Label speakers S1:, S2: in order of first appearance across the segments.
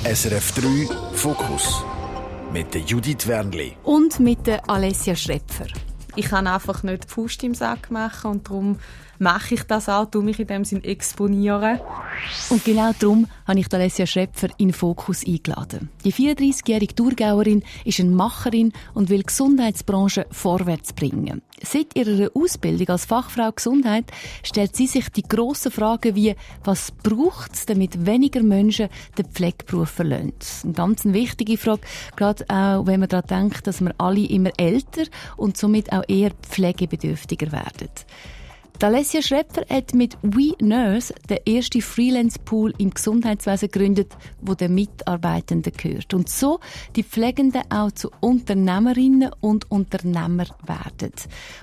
S1: SRF 3 Fokus mit der Judith Wernli
S2: und mit der Alessia Schrepfer.
S3: Ich kann einfach nicht die Faust im Sack machen und darum mache ich das auch, mich in dem Sinn exponieren.
S2: Und genau darum habe ich Alessia Schrepfer in den Fokus eingeladen. Die 34-jährige Thurgauerin ist eine Macherin und will die Gesundheitsbranche vorwärts bringen. Seit ihrer Ausbildung als Fachfrau Gesundheit stellt sie sich die grossen Fragen wie: Was braucht es, damit weniger Menschen den Pflegeberuf verlassen? Eine ganz wichtige Frage, gerade auch wenn man daran denkt, dass wir alle immer älter und somit auch eher pflegebedürftiger werden. Alessia Schrepfer hat mit We Nurse den ersten Freelance-Pool im Gesundheitswesen gegründet, wo den Mitarbeitenden gehört. Und so die Pflegenden auch zu Unternehmerinnen und Unternehmer werden.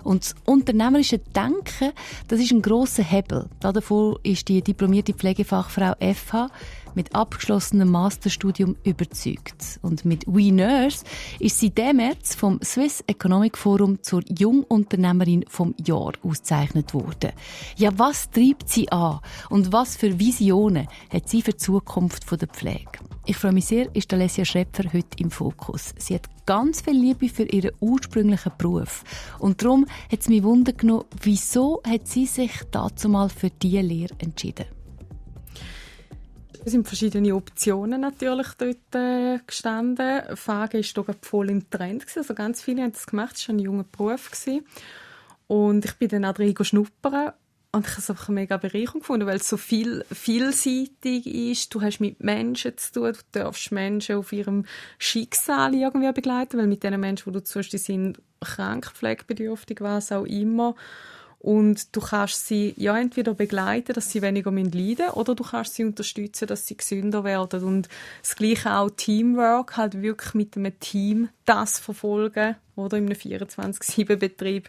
S2: Und das unternehmerische Denken, das ist ein grosser Hebel. Davon ist die diplomierte Pflegefachfrau FH mit abgeschlossenem Masterstudium überzeugt. Und mit We Nurse ist sie diesen März vom Swiss Economic Forum zur Jungunternehmerin vom Jahr ausgezeichnet worden. Ja, was treibt sie an und was für Visionen hat sie für die Zukunft der Pflege? Ich freue mich sehr, ist Alessia Schrepfer heute im Fokus. Sie hat ganz viel Liebe für ihren ursprünglichen Beruf. Und darum hat es mich Wunder genommen, wieso hat sie sich dazumal für diese Lehre entschieden?
S3: Es sind verschiedene Optionen natürlich dort gestanden. Fage war dort voll im Trend. Also ganz viele haben das gemacht. Es war ein junger Beruf. Und ich bin dann auch drin schnuppern. Und ich habe es einfach eine mega Bereicherung gefunden, weil es so vielseitig ist. Du hast mit Menschen zu tun. Du darfst Menschen auf ihrem Schicksal irgendwie begleiten. Weil mit den Menschen, die du zuerst, die sind krank, pflegebedürftig, was auch immer. Und du kannst sie ja entweder begleiten, dass sie weniger leiden müssen, oder du kannst sie unterstützen, dass sie gesünder werden. Und das Gleiche auch Teamwork, halt wirklich mit einem Team das verfolgen, oder in einem 24/7-Betrieb.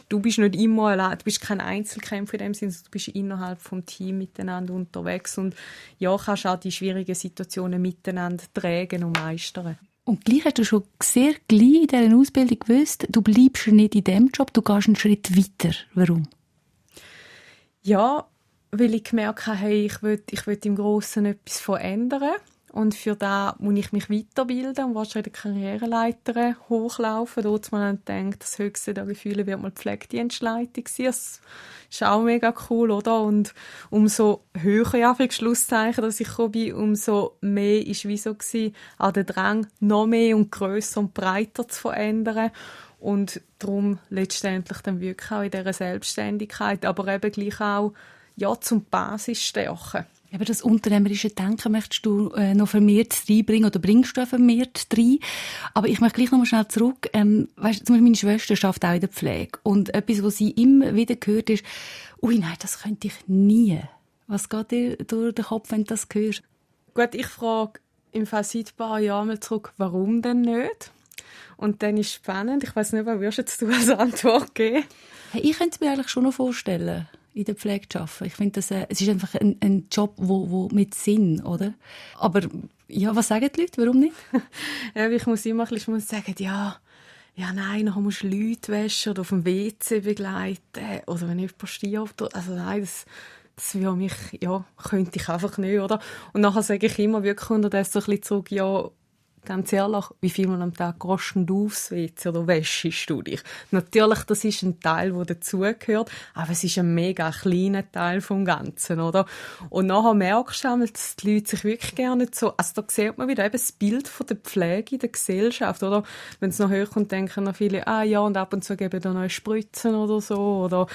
S3: Du bist nicht immer allein, du bist kein Einzelkämpfer in dem Sinne, du bist innerhalb des Teams miteinander unterwegs und ja, kannst auch die schwierigen Situationen miteinander tragen und meistern.
S2: Und gleich hast du schon sehr gleich in dieser Ausbildung gewusst, du bleibst nicht in diesem Job, du gehst einen Schritt weiter. Warum?
S3: Ja, weil ich gemerkt habe, hey, ich will im Grossen etwas verändern. Und für das muss ich mich weiterbilden und wahrscheinlich die Karriereleiter hochlaufen. Dort man denkt, das höchste der Gefühle wird mal Pflegedienstleitung sein. Das ist auch mega cool, oder? Und umso höher, ja, für Schlusszeichen, dass ich gekommen bin, umso mehr war wie so auch der Drang, noch mehr und grösser und breiter zu verändern. Und darum letztendlich dann wirklich auch in dieser Selbstständigkeit, aber eben gleich auch ja, zum Basis stärken.
S2: Aber das unternehmerische Denken möchtest du noch vermehrt reinbringen oder bringst du auch vermehrt rein. Aber ich möchte gleich noch mal schnell zurück. Weißt, zum Beispiel meine Schwester arbeitet auch in der Pflege. Und etwas, was sie immer wieder hört, ist, ui, nein, das könnte ich nie. Was geht dir durch den Kopf, wenn du das hörst?
S3: Gut, ich frage im Fall seit ein paar Jahren mal zurück, warum denn nicht? Und dann ist es spannend. Ich weiss nicht, was würdest du als Antwort geben?
S2: Hey, ich könnte es mir eigentlich schon noch vorstellen, in der Pflege zu arbeiten. Ich finde, es ist einfach ein Job, wo mit Sinn, oder? Aber ja, was sagen die Leute? Warum nicht?
S3: Ja, ich muss immer ein bisschen sagen, ja, nein, nachher musst du Leute waschen oder auf dem WC begleiten. Oder wenn jemand stirbt. Also nein, das würde mich, ja, könnte ich einfach nicht, oder? Und nachher sage ich immer wirklich unterdessen so ein bisschen zurück, ja, ganz ehrlich, wie viel man am Tag gehst du aufs WC oder wäschst du dich? Natürlich, das ist ein Teil, der dazugehört, aber es ist ein mega kleiner Teil vom Ganzen, oder? Und nachher merkst du auch, dass die Leute sich wirklich gerne so, also da sieht man wieder eben das Bild von der Pflege in der Gesellschaft, oder? Wenn es noch höher kommt, denken noch viele, ja, und ab und zu geben da noch Spritzen oder so, oder?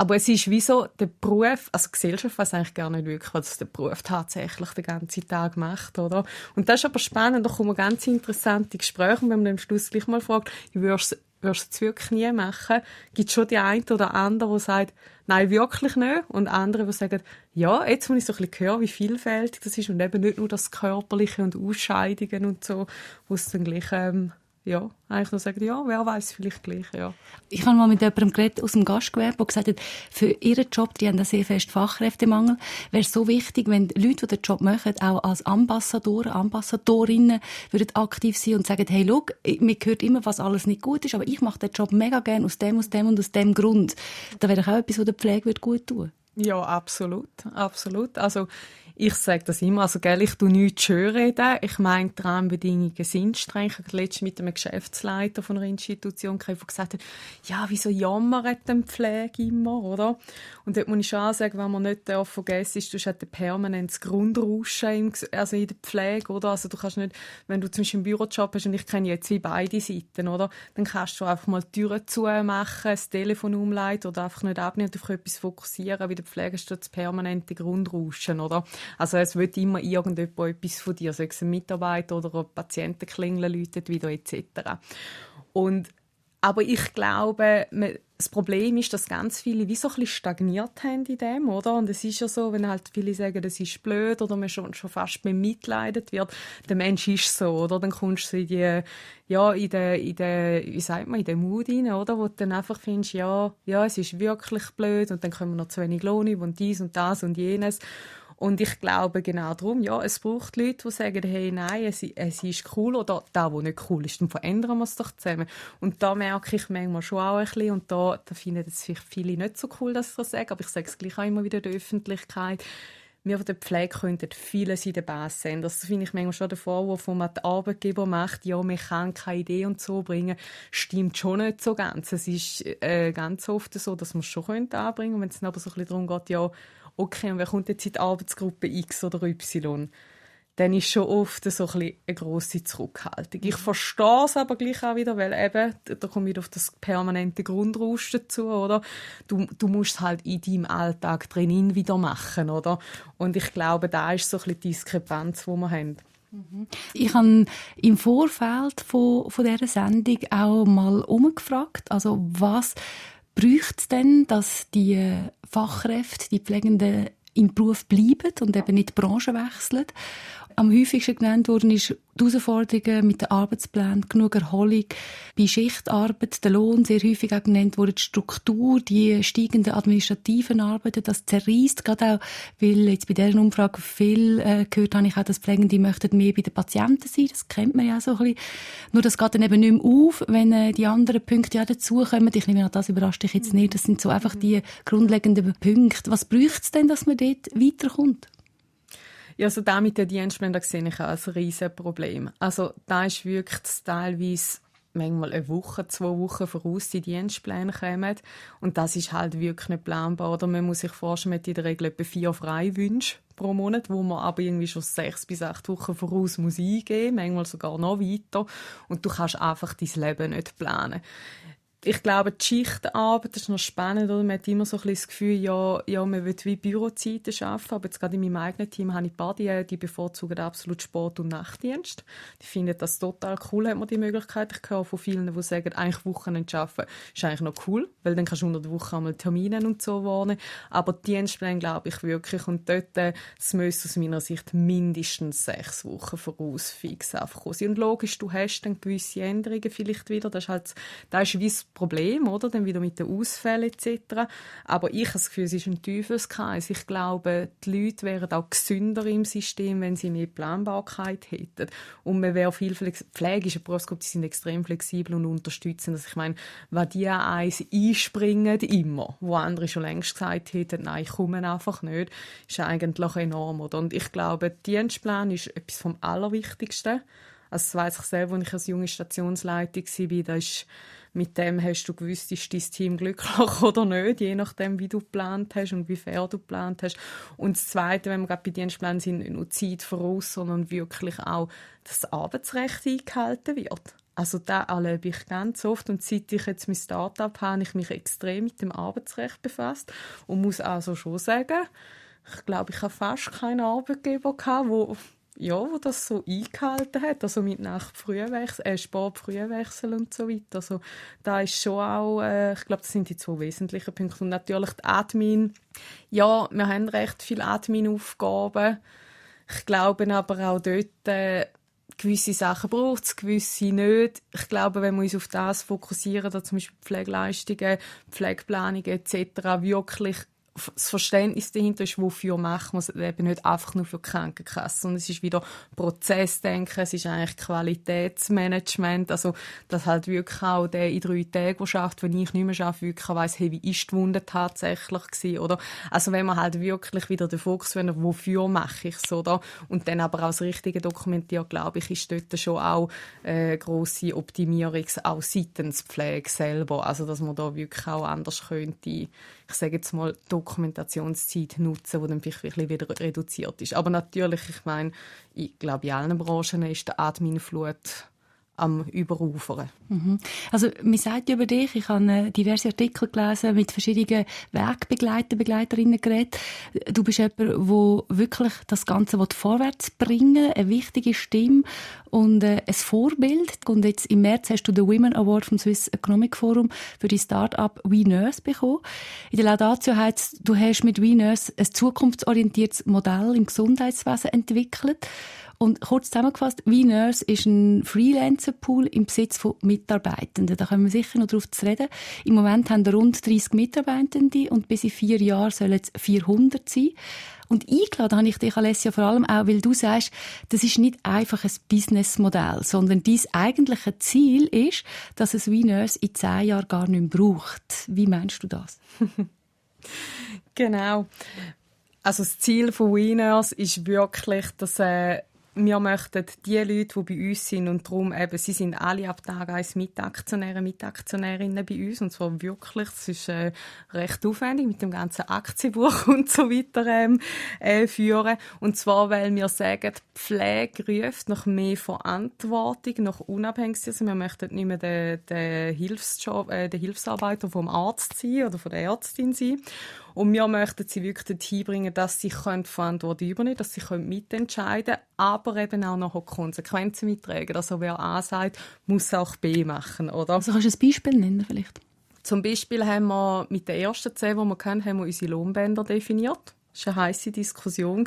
S3: Aber es ist wie so, der Beruf, also die Gesellschaft weiss eigentlich gar nicht wirklich, was der Beruf tatsächlich den ganzen Tag macht, oder? Und das ist aber spannend, da kommen ganz interessante Gespräche, und wenn man am Schluss gleich mal fragt, würdest du es wirklich nie machen, gibt es schon die eine oder andere, die sagt, nein, wirklich nicht, und andere, die sagen, ja, jetzt muss ich so ein bisschen hören, wie vielfältig das ist, und eben nicht nur das Körperliche und Ausscheidungen und so, wo es dann gleich, ja, eigentlich nur sagen, ja, wer weiß, vielleicht gleich, ja.
S2: Ich habe mal mit jemandem geredet aus dem Gastgewerbe, der gesagt hat, für ihren Job, die haben einen sehr festen Fachkräftemangel, wäre es so wichtig, wenn Leute, die den Job machen, auch als Ambassadorinnen würden aktiv sein und sagen, hey, schau, mir hört immer, was alles nicht gut ist, aber ich mache den Job mega gerne aus dem und aus dem Grund. Da wäre auch etwas, was der Pflege gut tun würde.
S3: Ja, absolut, absolut. Also Ich sage das immer, also gell, ich tue nichts schönreden. Ich meine, die Rahmenbedingungen sind streng. Ich habe letztens mit einem Geschäftsleiter von einer Institution gesprochen, der gesagt hat, ja, wieso jammert denn die Pflege immer, oder? Und dort muss ich schon sagen, wenn man nicht vergessen ist, du hast halt ein permanentes Grundrauschen in der Pflege, oder? Also du kannst nicht, wenn du zum Beispiel einen Bürojob hast, und ich kenne jetzt wie beide Seiten, oder? Dann kannst du einfach mal die Türen zumachen, das Telefon umleiten oder einfach nicht abnehmen und auf etwas fokussieren. Bei der Pflege hast du das permanente Grundrauschen, oder? Also es wird immer irgendjemand etwas von dir, sei es ein Mitarbeiter oder ein Patientenklingel läutet wieder etc. Aber ich glaube, das Problem ist, dass ganz viele wie so ein bisschen stagniert haben in dem, oder? Und es ist ja so, wenn halt viele sagen, das ist blöd oder man schon fast bemitleidet wird, der Mensch ist so, oder? Dann kommst du so in die, ja, in den, wie sagt man, in den Mut rein, oder? Wo du dann einfach findest, ja, es ist wirklich blöd und dann kommen wir noch zu wenig Lohn über und dies und das und jenes. Und ich glaube genau darum, ja, es braucht Leute, die sagen, hey, nein, es ist cool, oder da, wo nicht cool ist, dann verändern wir es doch zusammen. Und da merke ich manchmal schon auch ein bisschen, und da finden es vielleicht viele nicht so cool, dass ich das sage, aber ich sage es gleich auch immer wieder in der Öffentlichkeit. Wir von der Pflege könnten vieles in der Basis sehen. Das finde ich manchmal schon der Vorwurf, den man den Arbeitgeber macht, ja, man kann keine Idee und so bringen, stimmt schon nicht so ganz. Es ist ganz oft so, dass man es schon anbringen könnte. Und wenn es dann aber so ein bisschen darum geht, ja, okay, und wer kommt jetzt in die Arbeitsgruppe X oder Y? Dann ist schon oft so ein bisschen eine grosse Zurückhaltung. Ich verstehe es aber gleich auch wieder, weil eben, da komme ich auf das permanente Grundrauschen dazu, oder? Du musst es halt in deinem Alltag drinnen wieder machen, oder? Und ich glaube, da ist so ein bisschen die Diskrepanz, die wir haben.
S2: Ich habe im Vorfeld von dieser Sendung auch mal umgefragt, also was bräuchte es denn, dass die Fachkräfte, die Pflegenden im Beruf bleiben und eben nicht die Branche wechseln? Am häufigsten genannt worden ist die Herausforderungen mit den Arbeitsplänen, genug Erholung, bei Schichtarbeit, der Lohn, sehr häufig auch genannt wurde die Struktur, die steigenden administrativen Arbeiten, das zerreißt gerade auch, weil jetzt bei dieser Umfrage viel gehört habe ich auch, dass Pflegende möchten mehr bei den Patienten sein, das kennt man ja auch so ein bisschen. Nur das geht dann eben nicht mehr auf, wenn die anderen Punkte ja dazukommen. Ich nehme an, das überrascht dich jetzt nicht, das sind so einfach die grundlegenden Punkte. Was braucht es denn, dass man dort weiterkommt?
S3: Ja, also da mit den Dienstplänen, das sehe ich auch als riesen Problem. Also da ist wirklich teilweise manchmal eine Woche, 2 Wochen voraus die Dienstpläne kommen. Und das ist halt wirklich nicht planbar. Oder man muss sich vorstellen, man hat in der Regel etwa 4 Freiwünsche pro Monat, wo man aber irgendwie schon 6 bis 8 Wochen voraus muss eingeben, manchmal sogar noch weiter. Und du kannst einfach dein Leben nicht planen. Ich glaube, die Schichtarbeit ist noch spannend, oder? Man hat immer so ein bisschen das Gefühl, ja, man will wie Bürozeiten arbeiten, aber jetzt gerade in meinem eigenen Team habe ich ein paar, die bevorzugen absolut Sport- und Nachtdienst. Die finden das total cool, hat man die Möglichkeit. Ich höre von vielen, die sagen, eigentlich Wochenende arbeiten ist eigentlich noch cool, weil dann kannst du unter der Woche einmal Termine und so wahrnehmen. Aber die Dienstpläne glaube ich wirklich, und dort, das müsste aus meiner Sicht mindestens 6 Wochen voraus fix einfach sein. Und logisch, du hast dann gewisse Änderungen vielleicht wieder, das ist wie das Problem, oder? Dann wieder mit den Ausfällen etc. Aber ich habe das Gefühl, es ist ein Teufelskreis. Ich glaube, die Leute wären auch gesünder im System, wenn sie mehr Planbarkeit hätten. Und man wäre viel Pflege ist eine Berufsgruppe, die sind extrem flexibel und unterstützend. Also ich meine, wenn die eins einspringen, immer, wo andere schon längst gesagt hätten, nein, ich komme einfach nicht, ist eigentlich enorm, oder? Und ich glaube, der Dienstplan ist etwas vom Allerwichtigsten. Also das weiss ich selber, als ich als junge Stationsleitung war, da ist mit dem hast du gewusst, ist dein Team glücklich oder nicht, je nachdem, wie du geplant hast und wie fair du geplant hast. Und das Zweite, wenn wir gerade bei Dienstplänen sind, nicht nur Zeit voraus, sondern wirklich auch, dass das Arbeitsrecht eingehalten wird. Also das erlebe ich ganz oft. Und seit ich jetzt mein Start-up habe, habe ich mich extrem mit dem Arbeitsrecht befasst und muss also schon sagen, ich glaube, ich habe fast keinen Arbeitgeber gehabt, wo das so eingehalten hat, also mit Sport-Frühwechsel und so weiter. Also da ist schon auch, ich glaube, das sind die 2 wesentlichen Punkte. Und natürlich die Admin. Ja, wir haben recht viele Admin-Aufgaben. Ich glaube aber auch dort, gewisse Sachen braucht es, gewisse nicht. Ich glaube, wenn wir uns auf das fokussieren, dass zum Beispiel Pflegeleistungen, Pflegeplanungen etc. wirklich das Verständnis dahinter ist, wofür machen wir es eben nicht einfach nur für die Krankenkasse, sondern es ist wieder Prozessdenken, es ist eigentlich Qualitätsmanagement, also dass halt wirklich auch der in 3 Tagen, der schafft, wenn ich nicht mehr schaffe, wirklich weiss, hey, wie ist die Wunde tatsächlich gewesen, oder? Also wenn man halt wirklich wieder den Fokus findet, wofür mache ich es, oder? Und dann aber auch das Richtige dokumentiert, glaube ich, ist dort schon auch grosse Optimierung auch seitens Pflege selber, also dass man da wirklich auch anders könnte, ich sage jetzt mal, Dokumentationszeit nutzen, die dann vielleicht wirklich wieder reduziert ist. Aber natürlich, ich meine, ich glaube, in allen Branchen ist der Adminflut am Überufern.
S2: Also, man sagt über dich, ich habe diverse Artikel gelesen, mit verschiedenen Wegbegleiterinnen geredet. Du bist jemand, der wirklich das Ganze vorwärts bringen will, eine wichtige Stimme und ein Vorbild. Und jetzt im März hast du den Women Award vom Swiss Economic Forum für die Start-up WeNurse bekommen. In der Laudatio heisst es, du hast mit WeNurse ein zukunftsorientiertes Modell im Gesundheitswesen entwickelt. Und kurz zusammengefasst, WeNurse ist ein Freelancer-Pool im Besitz von Mitarbeitenden. Da kommen wir sicher noch darauf zu reden. Im Moment haben wir rund 30 Mitarbeitende und bis in 4 Jahren sollen es 400 sein. Und eingeladen habe ich dich, Alessia, vor allem auch, weil du sagst, das ist nicht einfach ein Businessmodell, sondern dein eigentliche Ziel ist, dass es WeNurse in 10 Jahren gar nicht mehr braucht. Wie meinst du das?
S3: Genau. Also das Ziel von WeNurse ist wirklich, dass wir möchten die Leute, die bei uns sind, und darum eben, sie sind alle ab Tag 1 Mitaktionäre, Mitaktionärinnen bei uns, und zwar wirklich, das ist recht aufwendig, mit dem ganzen Aktienbuch und so weiter führen. Und zwar, weil wir sagen, die Pflege ruft nach mehr Verantwortung, nach Unabhängigkeit. Also wir möchten nicht mehr den Hilfsarbeiter vom Arzt sein oder von der Ärztin sein. Und wir möchten sie wirklich dorthin bringen, dass sie Verantwortung übernehmen können, dass sie mitentscheiden können, aber eben auch nachher Konsequenzen mittragen. Also wer A sagt, muss auch B machen, oder?
S2: Also kannst du ein Beispiel nennen vielleicht?
S3: Zum Beispiel haben wir mit den ersten 10, die wir kennen, haben wir unsere Lohnbänder definiert. Das war eine heisse Diskussion.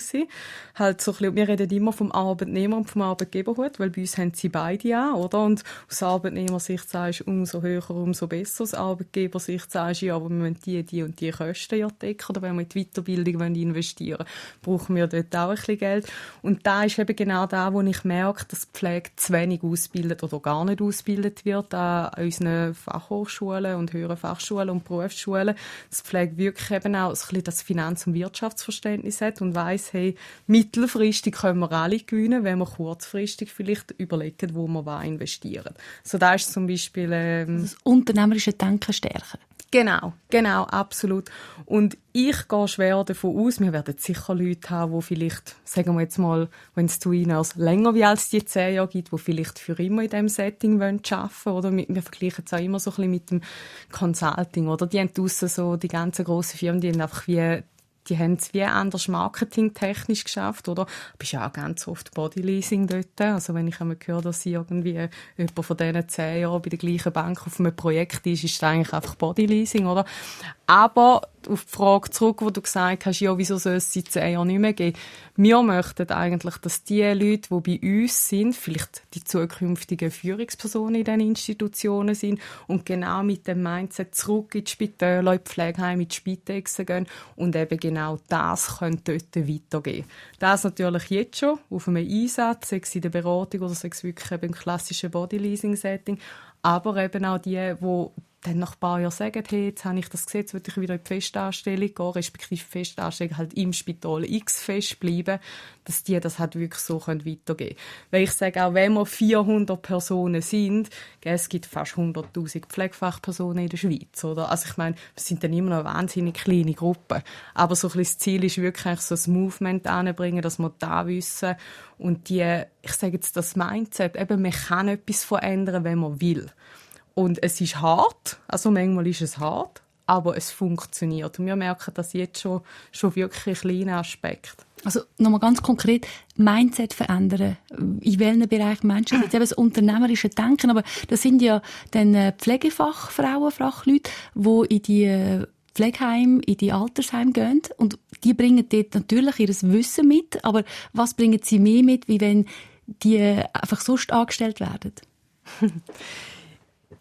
S3: Halt so ein bisschen, wir reden immer vom Arbeitnehmer und vom Arbeitgeberhut, weil bei uns haben sie beide an, oder? Und aus Arbeitnehmersicht sagst du, umso höher, umso besser. Aus Arbeitgebersicht sagst du, ja, aber wir müssen die und die Kosten ja decken. Oder wenn wir in die Weiterbildung investieren wollen, brauchen wir dort auch ein bisschen Geld. Und da ist eben genau da, wo ich merke, dass die Pflege zu wenig ausbildet oder gar nicht ausgebildet wird an unseren Fachhochschulen und höheren Fachschulen und Berufsschulen. Dass die Pflege wirklich eben auch ein bisschen das Finanz- und Wirtschaftsverständnis hat und weiss, hey, mittelfristig können wir alle gewinnen, wenn wir kurzfristig vielleicht überlegen, wo wir was investieren. So, da ist zum Beispiel
S2: das unternehmerische Denken stärken.
S3: Genau, absolut. Und ich gehe schwer davon aus, wir werden sicher Leute haben, die vielleicht, sagen wir jetzt mal, wenn es zu ihnen länger wie als die 10 Jahre gibt, die vielleicht für immer in diesem Setting arbeiten wollen, oder? Wir vergleichen es auch immer so ein bisschen mit dem Consulting, oder? Die haben draussen so, die ganzen grossen Firmen, die haben einfach die haben es wie anders marketingtechnisch geschafft, oder? Du bist ja auch ganz oft Bodyleasing dort. Also wenn ich einmal höre, dass irgendwie jemand von diesen 10 Jahren bei der gleichen Bank auf einem Projekt ist es eigentlich einfach Bodyleasing, oder? Aber auf die Frage zurück, wo du gesagt hast, ja, wieso soll es seit 10 Jahren nicht mehr geben? Wir möchten eigentlich, dass die Leute, die bei uns sind, vielleicht die zukünftigen Führungspersonen in diesen Institutionen sind und genau mit dem Mindset zurück in die Spitäler, in die Pflegeheime, in die Spitexen gehen und eben genau das können dort weitergehen. Das natürlich jetzt schon auf einem Einsatz, sei es in der Beratung oder sei es wirklich eben im klassischen Bodyleasing-Setting, aber eben auch die dann nach ein paar Jahren sagen, hey, jetzt habe ich das gesehen, jetzt will ich wieder in die Festanstellung gehen, respektive Festanstellung halt im Spital X festbleiben, dass die das halt wirklich so weitergehen können. Weil ich sage, auch wenn wir 400 Personen sind, es gibt fast 100'000 Pflegefachpersonen in der Schweiz, oder? Also ich meine, wir sind dann immer noch eine wahnsinnig kleine Gruppe. Aber so ein bisschen das Ziel ist wirklich so ein Movement anzubringen, dass wir da wissen und ich sage jetzt das Mindset, eben, man kann etwas verändern, wenn man will. Und es ist hart, also manchmal ist es hart, aber es funktioniert. Und wir merken das jetzt schon wirklich in kleinen Aspekten.
S2: Also nochmal ganz konkret, Mindset verändern. In welchem Bereich meinst du jetzt eben das unternehmerische Denken? Aber das sind ja dann Pflegefachfrauen, Fachleute, die in die Pflegeheime, in die Altersheime gehen. Und die bringen dort natürlich ihr Wissen mit. Aber was bringen sie mehr mit, wie wenn die einfach sonst angestellt werden?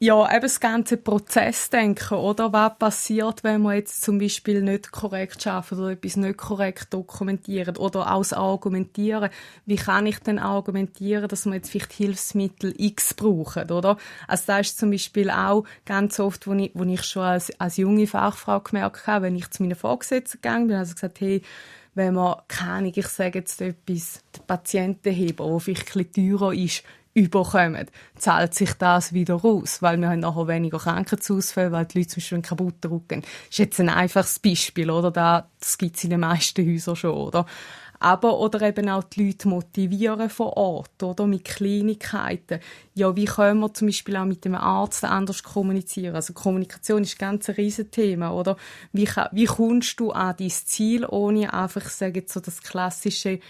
S3: Ja, eben das ganze Prozessdenken, oder? Was passiert, wenn man jetzt zum Beispiel nicht korrekt arbeitet oder etwas nicht korrekt dokumentiert? Oder auch das Argumentieren. Wie kann ich denn argumentieren, dass man jetzt vielleicht Hilfsmittel X braucht, oder? Also das ist zum Beispiel auch ganz oft, wo ich schon als junge Fachfrau gemerkt habe, wenn ich zu meinen Vorgesetzten gegangen bin, also gesagt, hey, wenn man, keine Ahnung, ich sage jetzt etwas, den Patientenheber, der vielleicht ein bisschen teurer ist, überkommen, zahlt sich das wieder aus, weil wir haben nachher weniger Krankheitsausfälle, weil die Leute zum Beispiel einen kaputten Rücken haben. Das ist jetzt ein einfaches Beispiel, oder? Das gibt es in den meisten Häusern schon, oder? Aber, oder eben auch die Leute motivieren vor Ort, oder? Mit Kleinigkeiten. Ja, wie können wir zum Beispiel auch mit dem Arzt anders kommunizieren? Also Kommunikation ist ganz ein Riesenthema, oder? Wie kommst du an dein Ziel, ohne einfach, sagen so das klassische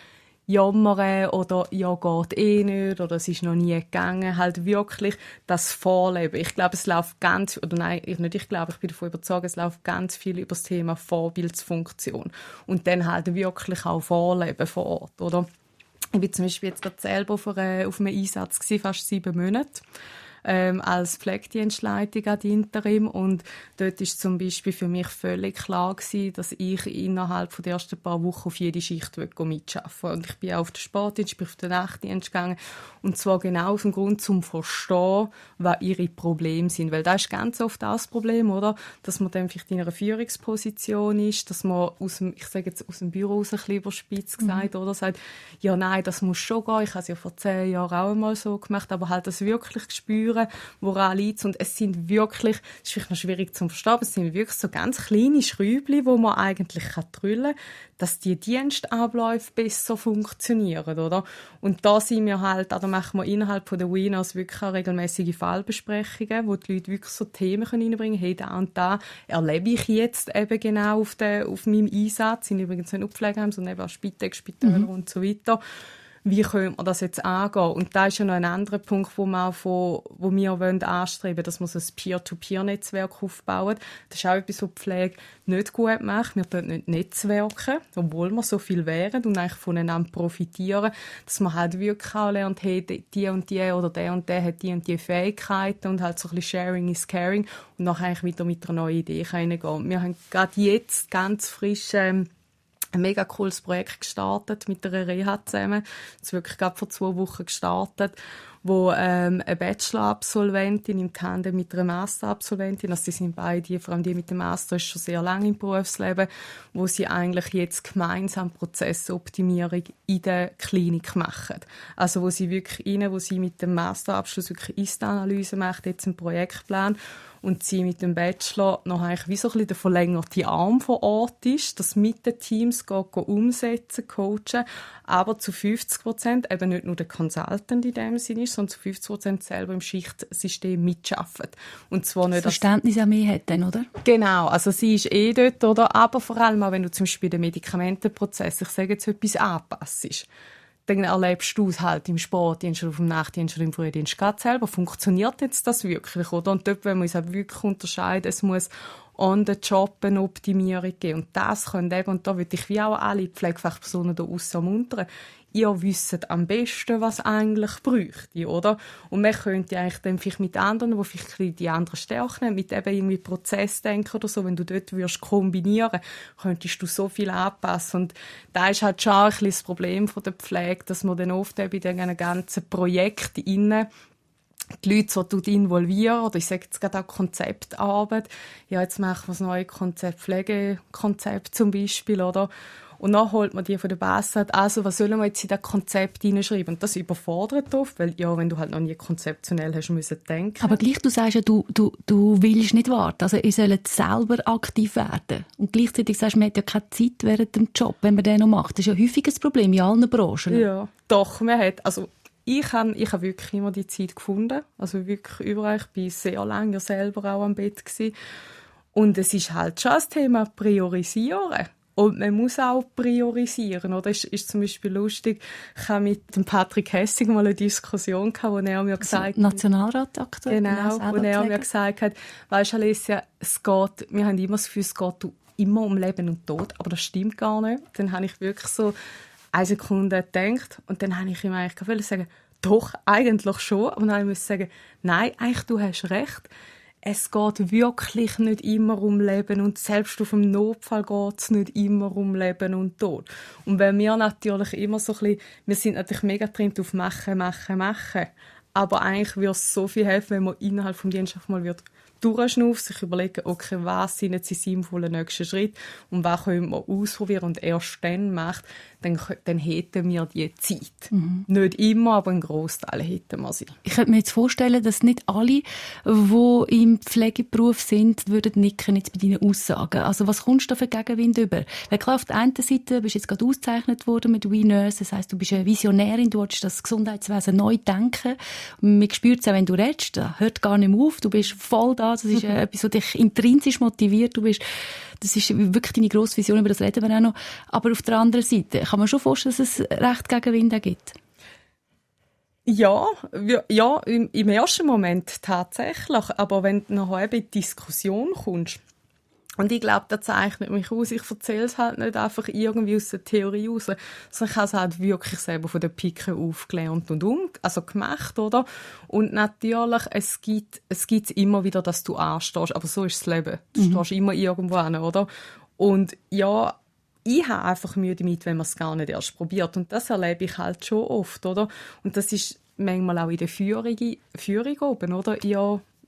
S3: jammern oder ja, geht eh nicht oder es ist noch nie gegangen, halt wirklich das Vorleben. Ich glaube, es läuft ganz, oder nein, ich bin davon überzeugt, es läuft ganz viel über das Thema Vorbildsfunktion und dann halt wirklich auch Vorleben vor Ort, oder? Ich bin zum Beispiel jetzt gerade selber auf einem Einsatz gewesen, fast 7 Monate. Als Pflegedienstleitung ad interim und dort ist zum Beispiel für mich völlig klar gewesen, dass ich innerhalb der ersten paar Wochen auf jede Schicht mitarbeiten will. Und ich bin auch auf den Sportdienst, ich bin auf den Nachtdienst gegangen und zwar genau aus dem Grund zum Verstehen, was ihre Probleme sind, weil das ist ganz oft auch das Problem, oder? Dass man dann vielleicht in einer Führungsposition ist, dass man aus dem Büro raus ein bisschen überspitzt gesagt, oder sagt, ja nein, das muss schon gehen, ich habe es ja vor 10 Jahren auch einmal so gemacht, aber halt das wirklich spüren, woran liegt. Und es sind wirklich, das ist vielleicht noch schwierig zu verstehen, aber es sind wirklich so ganz kleine Schräubchen, wo man eigentlich drüllen kann, dass die Dienstabläufe besser funktionieren, oder? Und da sind wir halt, da machen wir innerhalb von der Winners wirklich auch regelmäßige Fallbesprechungen, wo die Leute wirklich so Themen reinbringen können. Hey, da und da erlebe ich jetzt eben genau auf meinem Einsatz. Sind übrigens nicht nur Pflegeheime, sondern eben auch Spitex-Spitäler und so weiter. Wie können wir das jetzt angehen? Und da ist ja noch ein anderer Punkt, wo wir anstreben wollen, dass wir so ein Peer-to-Peer-Netzwerk aufbauen. Das ist auch etwas, was die Pflege nicht gut macht. Wir dort nicht netzwerken, obwohl wir so viel wären und eigentlich voneinander profitieren, dass man halt wirklich auch lernt, hey, die und die oder der und der hat die und die Fähigkeiten und halt so ein bisschen Sharing is Caring und nachher eigentlich wieder mit einer neuen Idee reingehen. Wir haben gerade jetzt ganz frisch ein mega cooles Projekt gestartet mit einer Reha zusammen. Das ist wirklich gerade vor 2 Wochen gestartet, wo eine Bachelor-Absolventin im Tandem mit einer Master-Absolventin, also die sind beide, vor allem die mit dem Master, ist schon sehr lange im Berufsleben, wo sie eigentlich jetzt gemeinsam Prozessoptimierung in der Klinik machen. Also wo sie mit dem Masterabschluss wirklich Ist-Analyse macht, jetzt einen Projektplan und sie mit dem Bachelor noch eigentlich wie so ein bisschen der verlängerte Arm vor Ort ist, das mit den Teams umsetzen, coachen, aber zu 50% eben nicht nur der Consultant in dem Sinne ist, sondern zu 50% selber im Schichtsystem mitarbeitet. Und zwar nicht
S2: das Verständnis auch mehr hat dann, oder?
S3: Genau, also sie ist dort, oder? Aber vor allem auch, wenn du zum Beispiel den Medikamentenprozess, ich sage jetzt etwas anpassst, dann erlebst du es halt im Sportdienst oder auf dem Nachtdienst oder im Frühdienst gerade selber. Funktioniert jetzt das wirklich, oder? Und dort wollen wir uns auch wirklich unterscheiden. Es muss on the job eine Optimierung geben. Und das können eben, und da würde ich wie auch alle Pflegefachpersonen da aussen ermuntern, ihr wisst am besten, was eigentlich bräuchte, oder? Und man könnte eigentlich dann vielleicht mit anderen, die vielleicht die anderen Stärken haben, mit eben irgendwie Prozessdenken oder so, wenn du dort würdest kombinieren, könntest du so viel anpassen. Und da ist halt schon ein bisschen das Problem von der Pflege, dass man dann oft bei diesen ganzen Projekten die Leute so involvieren, oder ich sage jetzt gerade auch Konzeptarbeit. Ja, jetzt machen wir das neue Konzept, Pflegekonzept zum Beispiel, oder? Und dann holt man die von der Basis, also was sollen wir jetzt in das Konzept hineinschreiben? Und das überfordert oft, weil ja, wenn du halt noch nie konzeptionell hast müssen denken.
S2: Aber gleich, du sagst ja, du willst nicht warten. Also ihr sollt selber aktiv werden. Und gleichzeitig sagst du, man hat ja keine Zeit während dem Job, wenn man den noch macht. Das ist ja häufig ein Problem in allen Branchen.
S3: Ja, doch, man hat, also ich habe wirklich immer die Zeit gefunden. Also wirklich überall. Ich war sehr lange ja selber auch am Bett gewesen. Und es ist halt schon das Thema Priorisieren. Und man muss auch priorisieren, oder? Ist zum Beispiel lustig, ich habe mit dem Patrick Hessig mal eine Diskussion gehabt, wo er mir gesagt hat...
S2: Nationalrat aktuell.
S3: Genau, wo er mir gesagt hat, weisst du, Alessia, wir haben immer das Gefühl, es geht immer um Leben und Tod, aber das stimmt gar nicht. Dann habe ich wirklich so eine Sekunde gedacht und dann habe ich ihm eigentlich sagen, doch, eigentlich schon. Aber dann musste ich sagen, nein, eigentlich, du hast recht. Es geht wirklich nicht immer um Leben und selbst auf dem Notfall geht es nicht immer um Leben und Tod. Und wenn wir natürlich immer so ein bisschen, wir sind natürlich mega drin auf Machen, aber eigentlich würde es so viel helfen, wenn man innerhalb des Dienstes mal durchschnaufen, sich überlegen, okay, was sind jetzt die sinnvollen nächsten Schritte und was können wir ausprobieren und erst dann macht, dann hätten wir die Zeit. Nicht immer, aber ein Großteil hätten wir sie.
S2: Ich könnte mir jetzt vorstellen, dass nicht alle, die im Pflegeberuf sind, würden nicken jetzt bei deinen Aussagen. Also was kommst du da für Gegenwind über? Weil klar, auf der einen Seite bist du jetzt gerade ausgezeichnet worden mit We Nurse, das heisst, du bist eine Visionärin, du willst das Gesundheitswesen neu denken. Man spürt es auch, wenn du redest, das hört gar nicht mehr auf, du bist voll da, das ist etwas, was dich intrinsisch motiviert, das ist wirklich deine grosse Vision, über das reden wir auch noch. Aber auf der anderen Seite kann man schon vorstellen, dass es recht Gegenwind gibt.
S3: Ja, im ersten Moment tatsächlich. Aber wenn du nachher eben in die Diskussion kommst, und ich glaube, das zeichnet mich aus. Ich erzähle es halt nicht einfach irgendwie aus der Theorie raus, sondern ich habe es halt wirklich selber von der Pike aufgelernt und gemacht, oder? Und natürlich, es gibt immer wieder, dass du anstehst, aber so ist das Leben. Du stehst immer irgendwo an, oder? Und ja, ich habe einfach Mühe damit, wenn man es gar nicht erst probiert. Und das erlebe ich halt schon oft, oder? Und das ist manchmal auch in der Führung oben, oder?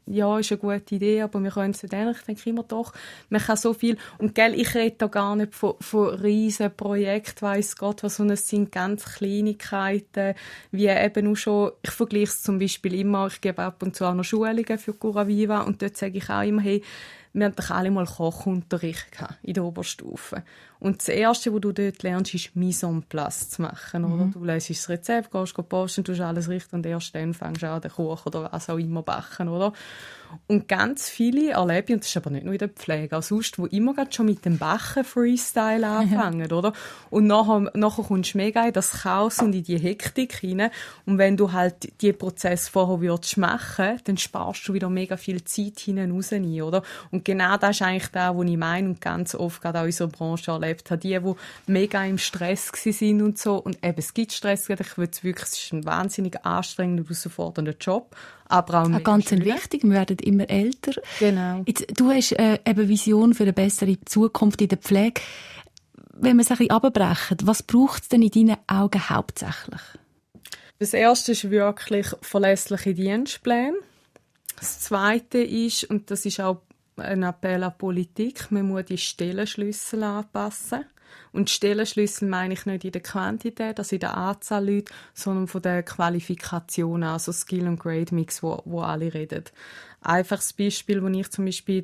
S3: Ja, ist eine gute Idee, aber wir können es nicht ähnlich. Ich denke immer doch, man kann so viel. Und gell, ich rede da gar nicht von riesen Projekten, weiss Gott was, sondern es sind ganz Kleinigkeiten, wie eben auch schon, ich vergleiche es zum Beispiel immer, ich gebe ab und zu auch noch Schulungen für Cura Viva und dort sage ich auch immer, hey, wir hatten doch alle mal Kochunterricht in der Oberstufe. Und das Erste, was du dort lernst, ist Mise en place zu machen. Oder? Du lesest das Rezept, gehst posten, tust alles richten und erst dann fängst du an, den Kuchen oder was auch immer backen. Oder? Und ganz viele erlebe ich, und das ist aber nicht nur in der Pflege, auch sonst, die immer schon mit dem Backen Freestyle anfangen. Oder? Und nachher kommst du mega in das Chaos und in die Hektik hinein. Und wenn du halt diesen Prozess vorher würdest machen, dann sparst du wieder mega viel Zeit hinten raus ein, oder? Und genau das ist eigentlich das, was ich meine und ganz oft gerade auch in unserer Branche erlebt habe. Die mega im Stress waren und so. Und eben, es gibt Stress, ich würde es wirklich, es ist ein wahnsinnig anstrengender, herausfordernder Job. Aber auch
S2: ganz wichtig, wir werden immer älter.
S3: Genau.
S2: Jetzt, du hast eben Vision für eine bessere Zukunft in der Pflege. Wenn wir es ein bisschen runterbrechen, was braucht es denn in deinen Augen hauptsächlich?
S3: Das Erste ist wirklich verlässliche Dienstpläne. Das Zweite ist, und das ist auch ein Appell an die Politik, man muss die Stellenschlüssel anpassen. Und Stellenschlüssel meine ich nicht in der Quantität, also in der Anzahl Leute, sondern von der Qualifikation, also Skill- und Grade-Mix, wo alle reden. Einfaches Beispiel, als ich zum Beispiel in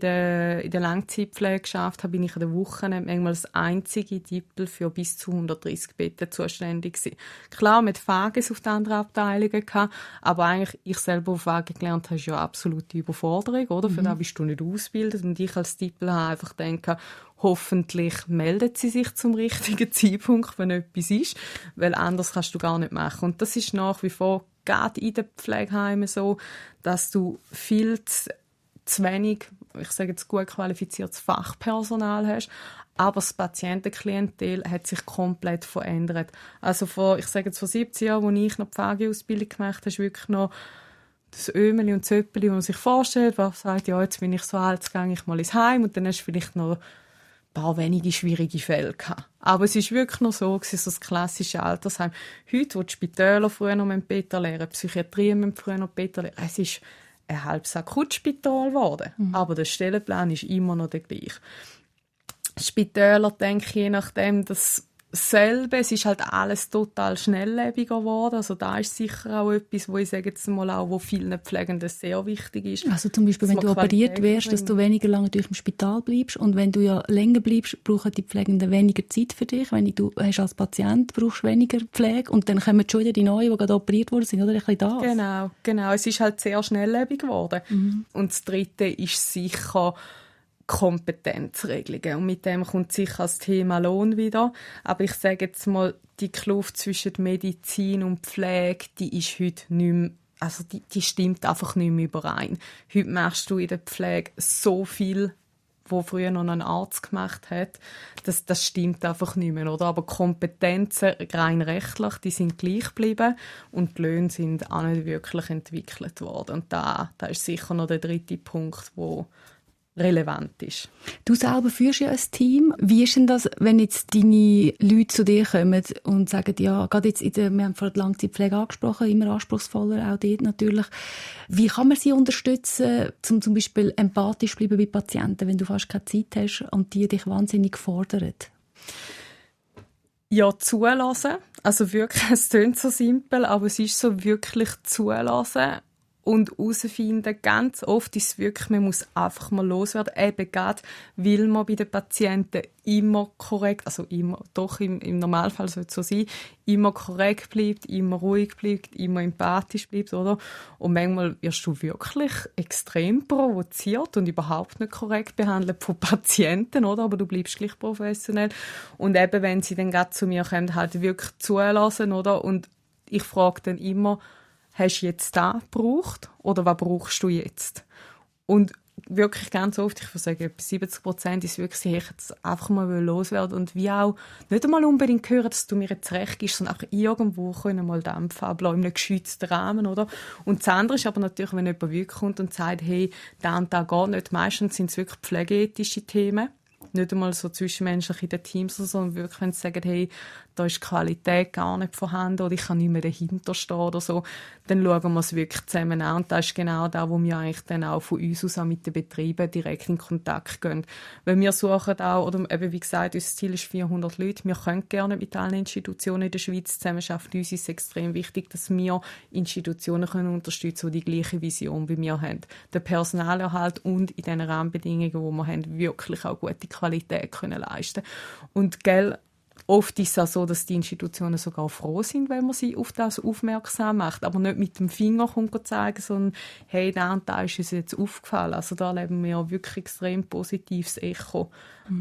S3: der Langzeitpflege geschafft habe, bin ich in der Woche manchmal das einzige Titel für bis zu 130 Betten zuständig gewesen. Klar, mit Fages auf die anderen Abteilungen gehabt, aber eigentlich, ich selber auf Fages gelernt habe, ist ja absolute Überforderung, oder? Für das bist du nicht ausgebildet. Und ich als Titel habe einfach gedacht, hoffentlich meldet sie sich zum richtigen Zeitpunkt, wenn etwas ist, weil anders kannst du gar nicht machen. Und das ist nach wie vor gerade in den Pflegeheimen so, dass du viel zu wenig, ich sage jetzt gut qualifiziertes Fachpersonal hast, aber das Patientenklientel hat sich komplett verändert. Also vor 17 Jahren, als ich noch die Pflegeausbildung gemacht habe, ist wirklich noch das Ömeli und Zöppeli, das man sich vorstellt, was sagt, ja, jetzt bin ich so alt, jetzt gehe ich mal ins Heim und dann hast du vielleicht noch ein paar wenige schwierige Fälle gehabt. Aber es war wirklich noch so das klassische Altersheim. Heute, wo die Spitäler früher noch Peter lernen, Psychiatrie früher noch Peter lernen, es ist ein halbes Akutspital geworden. Aber der Stellenplan ist immer noch der gleiche. Spitäler, denke ich, je nachdem, dasselbe. Es ist halt alles total schnelllebiger geworden. Also da ist sicher auch etwas, wo ich sage jetzt mal auch, wo vielen Pflegenden sehr wichtig ist.
S2: Also zum Beispiel, wenn du operiert wirst, dass du weniger lange durch im Spital bleibst und wenn du ja länger bleibst, brauchen die Pflegenden weniger Zeit für dich. Wenn du hast als Patient brauchst weniger Pflege und dann kommen schon wieder die Neuen, die gerade operiert worden sind, oder ein bisschen das.
S3: Genau. Es ist halt sehr schnelllebig geworden. Und das Dritte ist sicher Kompetenzregelungen. Und mit dem kommt sicher das Thema Lohn wieder. Aber ich sage jetzt mal, die Kluft zwischen Medizin und Pflege, die ist heute nicht mehr, also die stimmt einfach nicht mehr überein. Heute machst du in der Pflege so viel wo früher noch ein Arzt gemacht hat, das stimmt einfach nicht mehr, oder? Aber Kompetenzen, rein rechtlich, die sind gleich geblieben und die Löhne sind auch nicht wirklich entwickelt worden. Und da ist sicher noch der dritte Punkt, wo relevant ist.
S2: Du selber führst ja ein Team. Wie ist denn das, wenn jetzt deine Leute zu dir kommen und sagen, ja, gerade jetzt wir haben vorhin die Langzeitpflege angesprochen, immer anspruchsvoller, auch dort natürlich. Wie kann man sie unterstützen, um zum Beispiel empathisch bleiben bei Patienten, wenn du fast keine Zeit hast und die dich wahnsinnig fordern?
S3: Ja, zulassen. Also wirklich, es klingt so simpel, aber es ist so wirklich zulassen. Und herausfinden, ganz oft ist es wirklich, man muss einfach mal loswerden. Eben gerade, weil man bei den Patienten immer korrekt, also immer, doch im Normalfall sollte es so sein, immer korrekt bleibt, immer ruhig bleibt, immer empathisch bleibt, oder? Und manchmal wirst du wirklich extrem provoziert und überhaupt nicht korrekt behandelt von Patienten, oder? Aber du bleibst gleich professionell. Und eben, wenn sie dann gerade zu mir kommen, halt wirklich zulassen, oder? Und ich frage dann immer, hast du jetzt das gebraucht oder was brauchst du jetzt? Und wirklich ganz oft, ich würde sagen, etwa 70% ist wirklich, ich jetzt einfach mal loswerden und wie auch nicht einmal unbedingt hören, dass du mir jetzt recht gibst, sondern einfach irgendwo können mal dämpfen, aber in einem geschützten Rahmen, oder? Und das andere ist aber natürlich, wenn jemand wirklich kommt und sagt, hey, da und da geht nicht, meistens sind es wirklich pflegeethische Themen, nicht einmal so zwischenmenschlich in den Teams, sondern wirklich, wenn sie sagen, hey, da ist die Qualität gar nicht vorhanden oder ich kann nicht mehr dahinter stehen oder so, dann schauen wir es wirklich zusammen an. Und das ist genau da, wo wir eigentlich dann auch von uns aus auch mit den Betrieben direkt in Kontakt gehen. Weil wir suchen auch, oder eben wie gesagt, unser Ziel ist 400 Leute. Wir können gerne mit allen Institutionen in der Schweiz zusammenarbeiten. Uns ist es extrem wichtig, dass wir Institutionen können unterstützen, die die gleiche Vision wie wir haben. Den Personalerhalt und in den Rahmenbedingungen, die wir haben, wirklich auch gute Qualität können leisten. Und oft ist es auch so, dass die Institutionen sogar froh sind, wenn man sie auf das aufmerksam macht, aber nicht mit dem Finger zeigen, sondern hey, da und da ist uns jetzt aufgefallen. Also da erleben wir wirklich extrem positives Echo.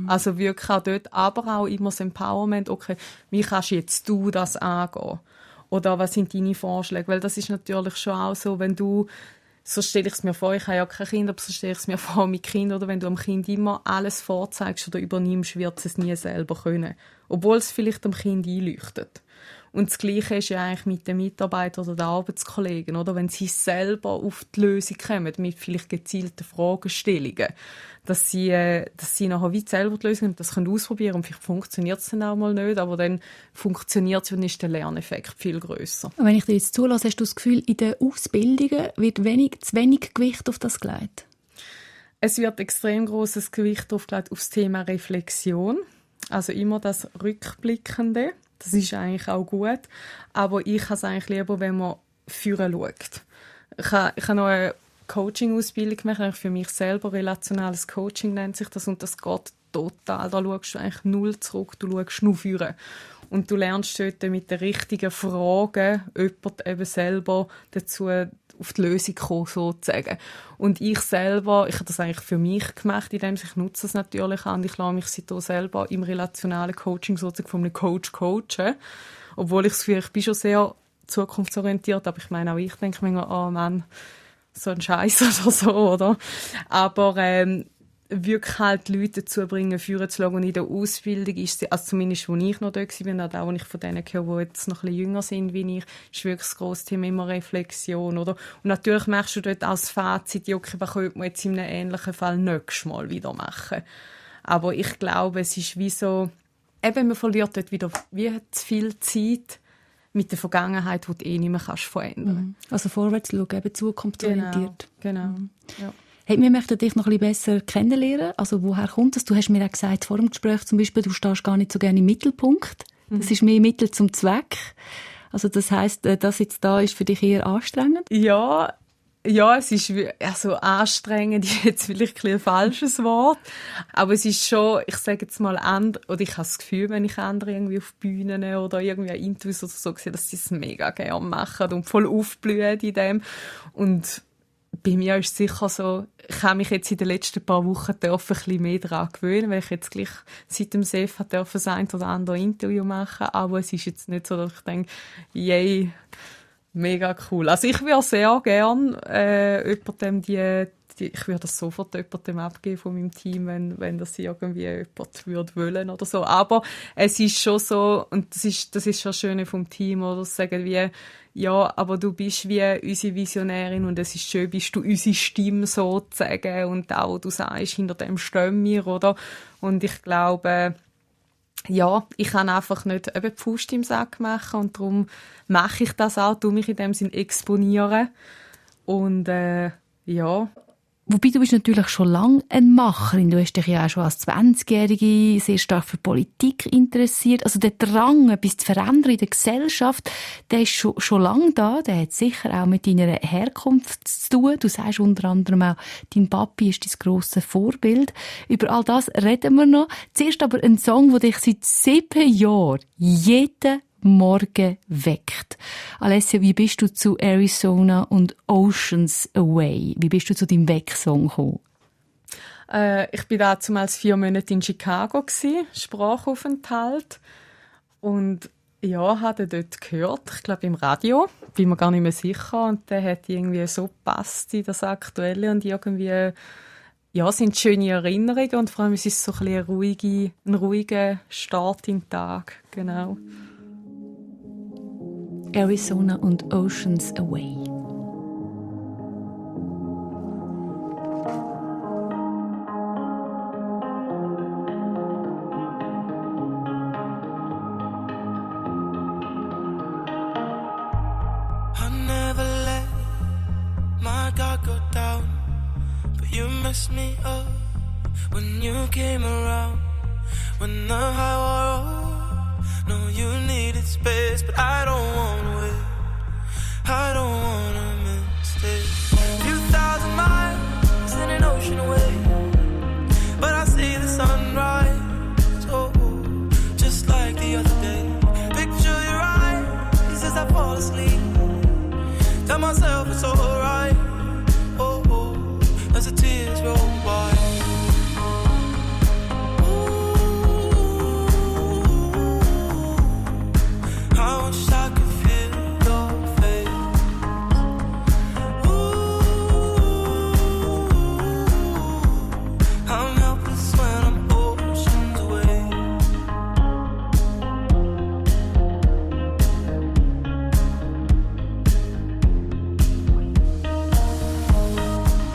S3: Also wirklich auch dort, aber auch immer das Empowerment, okay, wie kannst jetzt du das angehen? Oder was sind deine Vorschläge? Weil das ist natürlich schon auch so, wenn du, so stelle ich es mir vor, ich habe ja kein Kind, aber so stelle ich es mir vor mit Kind, oder wenn du am Kind immer alles vorzeigst oder übernimmst, wird es nie selber können. Obwohl es vielleicht dem Kind einleuchtet. Und das Gleiche ist ja eigentlich mit den Mitarbeitern oder den Arbeitskollegen, oder? Wenn sie selber auf die Lösung kommen, mit vielleicht gezielten Fragestellungen, dass sie nachher wie selber die Lösung das können ausprobieren und vielleicht funktioniert es dann auch mal nicht, aber dann funktioniert es und ist der Lerneffekt viel grösser.
S2: Wenn ich dir jetzt zulasse, hast du das Gefühl, in den Ausbildungen wird zu wenig Gewicht auf das gelegt?
S3: Es wird extrem grosses Gewicht aufgelegt auf das Thema Reflexion. Also immer das Rückblickende. Das ist eigentlich auch gut. Aber ich habe es eigentlich lieber, wenn man führen schaut. Ich habe noch eine Coaching-Ausbildung gemacht, für mich selber. Relationales Coaching nennt sich das. Und das geht total. Da schaust du eigentlich null zurück. Du schaust nur führen. Und du lernst dort mit den richtigen Fragen jemanden eben selber dazu auf die Lösung kommen, sozusagen. Und ich selber, ich habe das eigentlich für mich gemacht, indem ich nutze es natürlich an. Ich lasse mich seitdem selber im relationalen Coaching sozusagen von einem Coach coachen. Obwohl ich bin schon sehr zukunftsorientiert, aber ich meine auch ich denke manchmal, oh Mann, so ein Scheiß oder so, oder? Aber wirklich halt Leute dazu bringen, führen zu schauen. Und in der Ausbildung ist sie, also zumindest, wo ich noch da war, auch wo ich von denen höre, die jetzt noch ein bisschen jünger sind wie ich, ist wirklich das grosse Thema immer Reflexion, oder? Und natürlich machst du dort als Fazit, okay, was könnte man jetzt in einem ähnlichen Fall nächstes Mal wieder machen? Aber ich glaube, es ist wie so, eben man verliert dort wieder wie zu viel Zeit mit der Vergangenheit, die du nicht mehr verändern kannst.
S2: Also vorwärts schauen, eben zukunftsorientiert.
S3: Genau. Ja.
S2: Hey, wir möchten dich noch ein bisschen besser kennenlernen. Also woher kommt das? Du hast mir auch gesagt, vor dem Gespräch zum Beispiel, du stehst gar nicht so gerne im Mittelpunkt. Das ist mehr Mittel zum Zweck. Also das heisst, das jetzt da ist für dich eher anstrengend?
S3: Ja, es ist also anstrengend, ist jetzt vielleicht ein falsches Wort, aber es ist schon, ich sage jetzt mal, oder ich habe das Gefühl, wenn ich andere irgendwie auf Bühnen oder irgendwie Interviews oder so sehe, dass sie es mega gerne machen und voll aufblühen in dem. Und bei mir ist es sicher so, ich habe mich jetzt in den letzten paar Wochen ein bisschen mehr daran gewöhnen, weil ich jetzt gleich seit dem SEF das ein oder andere Interview machen, aber es ist jetzt nicht so, dass ich denke, yay, mega cool. Also ich würde sehr gerne jemandem ich würde das sofort jemandem abgeben von meinem Team, wenn das irgendwie jemand würde wollen oder so. Aber es ist schon so, und das ist schon das Schöne vom Team, oder? Sie sagen wie, ja, aber du bist wie unsere Visionärin und es ist schön, bist du unsere Stimme sozusagen und auch, du sagst, hinter dem stehen wir, oder? Und ich glaube, ja, ich kann einfach nicht eben die Faust im Sack machen und darum mache ich das auch, tue mich in dem Sinn exponieren und ja.
S2: Wobei, du bist natürlich schon lange eine Macherin. Du hast dich ja auch schon als 20-Jährige sehr stark für Politik interessiert. Also der Drang, etwas zu verändern in der Gesellschaft, der ist schon lange da. Der hat sicher auch mit deiner Herkunft zu tun. Du sagst unter anderem auch, dein Papi ist dein grosses Vorbild. Über all das reden wir noch. Zuerst aber ein Song, der dich seit 7 Jahren jeden Morgen weckt. Alessia, wie bist du zu Arizona und Oceans Away? Wie bist du zu deinem Wecksong gekommen?
S3: Ich war damals 4 Monate in Chicago, Sprachaufenthalt. Und ja, habe dort gehört, ich glaube im Radio, bin mir gar nicht mehr sicher. Und der hat irgendwie so gepasst in das Aktuelle und irgendwie, ja, sind schöne Erinnerungen und vor allem es ist so ein bisschen ein ruhiger Start in den Tag, genau.
S2: Arizona und Oceans Away.
S4: I never let my guard go down, but you messed me up when you came around. When the high wore off, no, you needed space, but I don't wanna wait. I don't wanna miss it. 2,000 miles in an ocean away, but I see the sunrise, oh, just like the other day. Picture your eyes as I fall asleep. Tell myself it's alright, oh, as the tears roll by. I wish I could feel your face. Ooh, I'm helpless when I'm oceans away.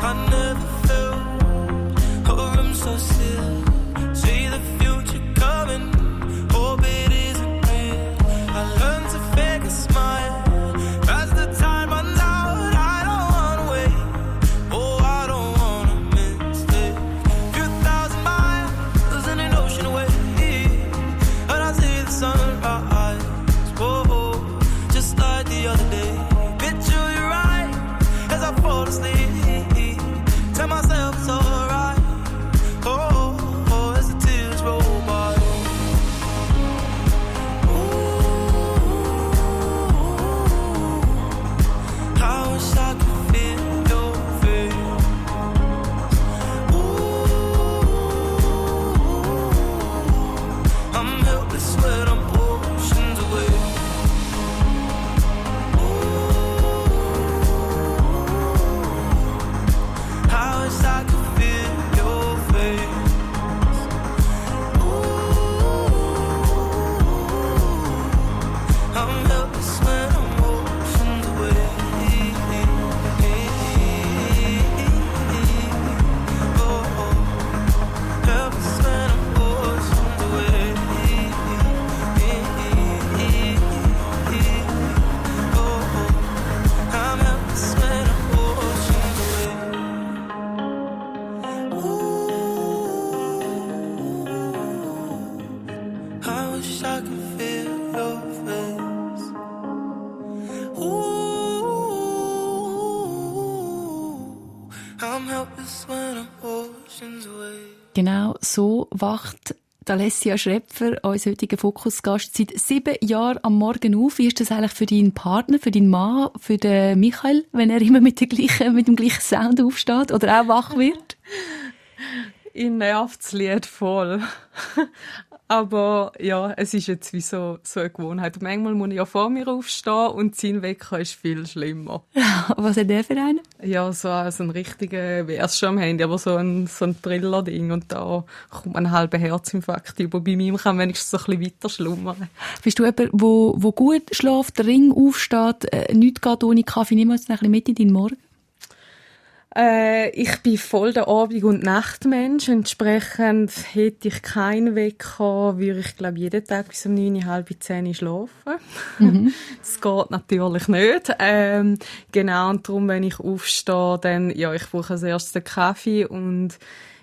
S4: I never felt a room so still. See the future coming, hope it isn't real. I learned to fake a smile as the time runs out. I don't wanna wait, oh, I don't wanna miss it. 2,000 miles in an ocean away, and I see the sunrise, whoa, just like the other day. Picture you right as I fall asleep. Tell myself it's alright, oh, as the tears roll by. I wish I could feel your face. Ooh, I'm helpless when I'm oceans away. Ooh, I wish I could feel your face. Ooh, I'm helpless when I'm oceans away. Helpless when I'm oceans away. I'm helpless when I'm oceans away. Ooh, I wish I could feel your face. Ooh, I'm helpless when I'm oceans away.
S2: Genau so wacht Alessia Schrepfer, unser heutiger Fokusgast, seit 7 Jahren am Morgen auf. Wie ist das eigentlich für deinen Partner, für deinen Mann, für den Michael, wenn er immer mit dem gleichen Sound aufsteht oder auch wach wird?
S3: Ihn nervt das Lied voll. aber ja, es ist jetzt wie so eine Gewohnheit. Manchmal muss ich ja vor mir aufstehen und sein Wecker ist viel schlimmer.
S2: Was hat der für einen?
S3: Ja, so ein richtiger, wie erst schon am Handy, aber so ein Triller-Ding und da kommt ein halber Herzinfarkt über. Bei mir kann man wenigstens so ein bisschen weiter schlummern.
S2: Bist du jemand, wo gut schläft, der Ring aufsteht, nichts geht ohne Kaffee, niemals ein bisschen mit in deinen Morgen?
S3: Ich bin voll der Abend- und Nachtmensch. Entsprechend hätte ich keinen Wecker, würde ich, glaube jeden Tag bis um 9, halb 10 schlafen. Das geht natürlich nicht. Genau, und darum, wenn ich aufstehe, dann, ja, ich brauche als erstes den Kaffee und,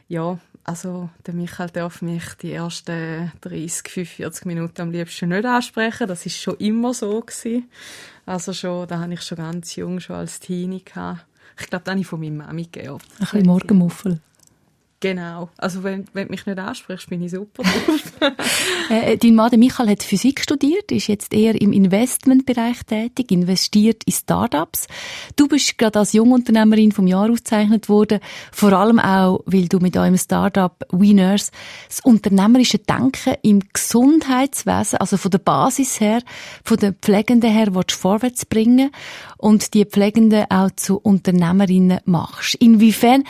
S3: ja, also, der Michael darf mich die ersten 30, 45 Minuten am liebsten nicht ansprechen. Das ist schon immer so gewesen. Also schon, da habe ich schon ganz jung, schon als Teenie gehabt. Ich glaube, das habe ich von meiner Mami geerbt.
S2: Ein bisschen Morgenmuffel.
S3: Genau. Also wenn du mich nicht ansprichst, bin ich super drauf.
S2: Dein Mann, der Michael, hat Physik studiert, ist jetzt eher im Investmentbereich tätig, investiert in Startups. Du bist gerade als Jungunternehmerin vom Jahr ausgezeichnet worden, vor allem auch, weil du mit eurem Startup WeNurse das unternehmerische Denken im Gesundheitswesen, also von der Basis her, von den Pflegenden her, willst vorwärts bringen und die Pflegenden auch zu Unternehmerinnen machst. Inwiefern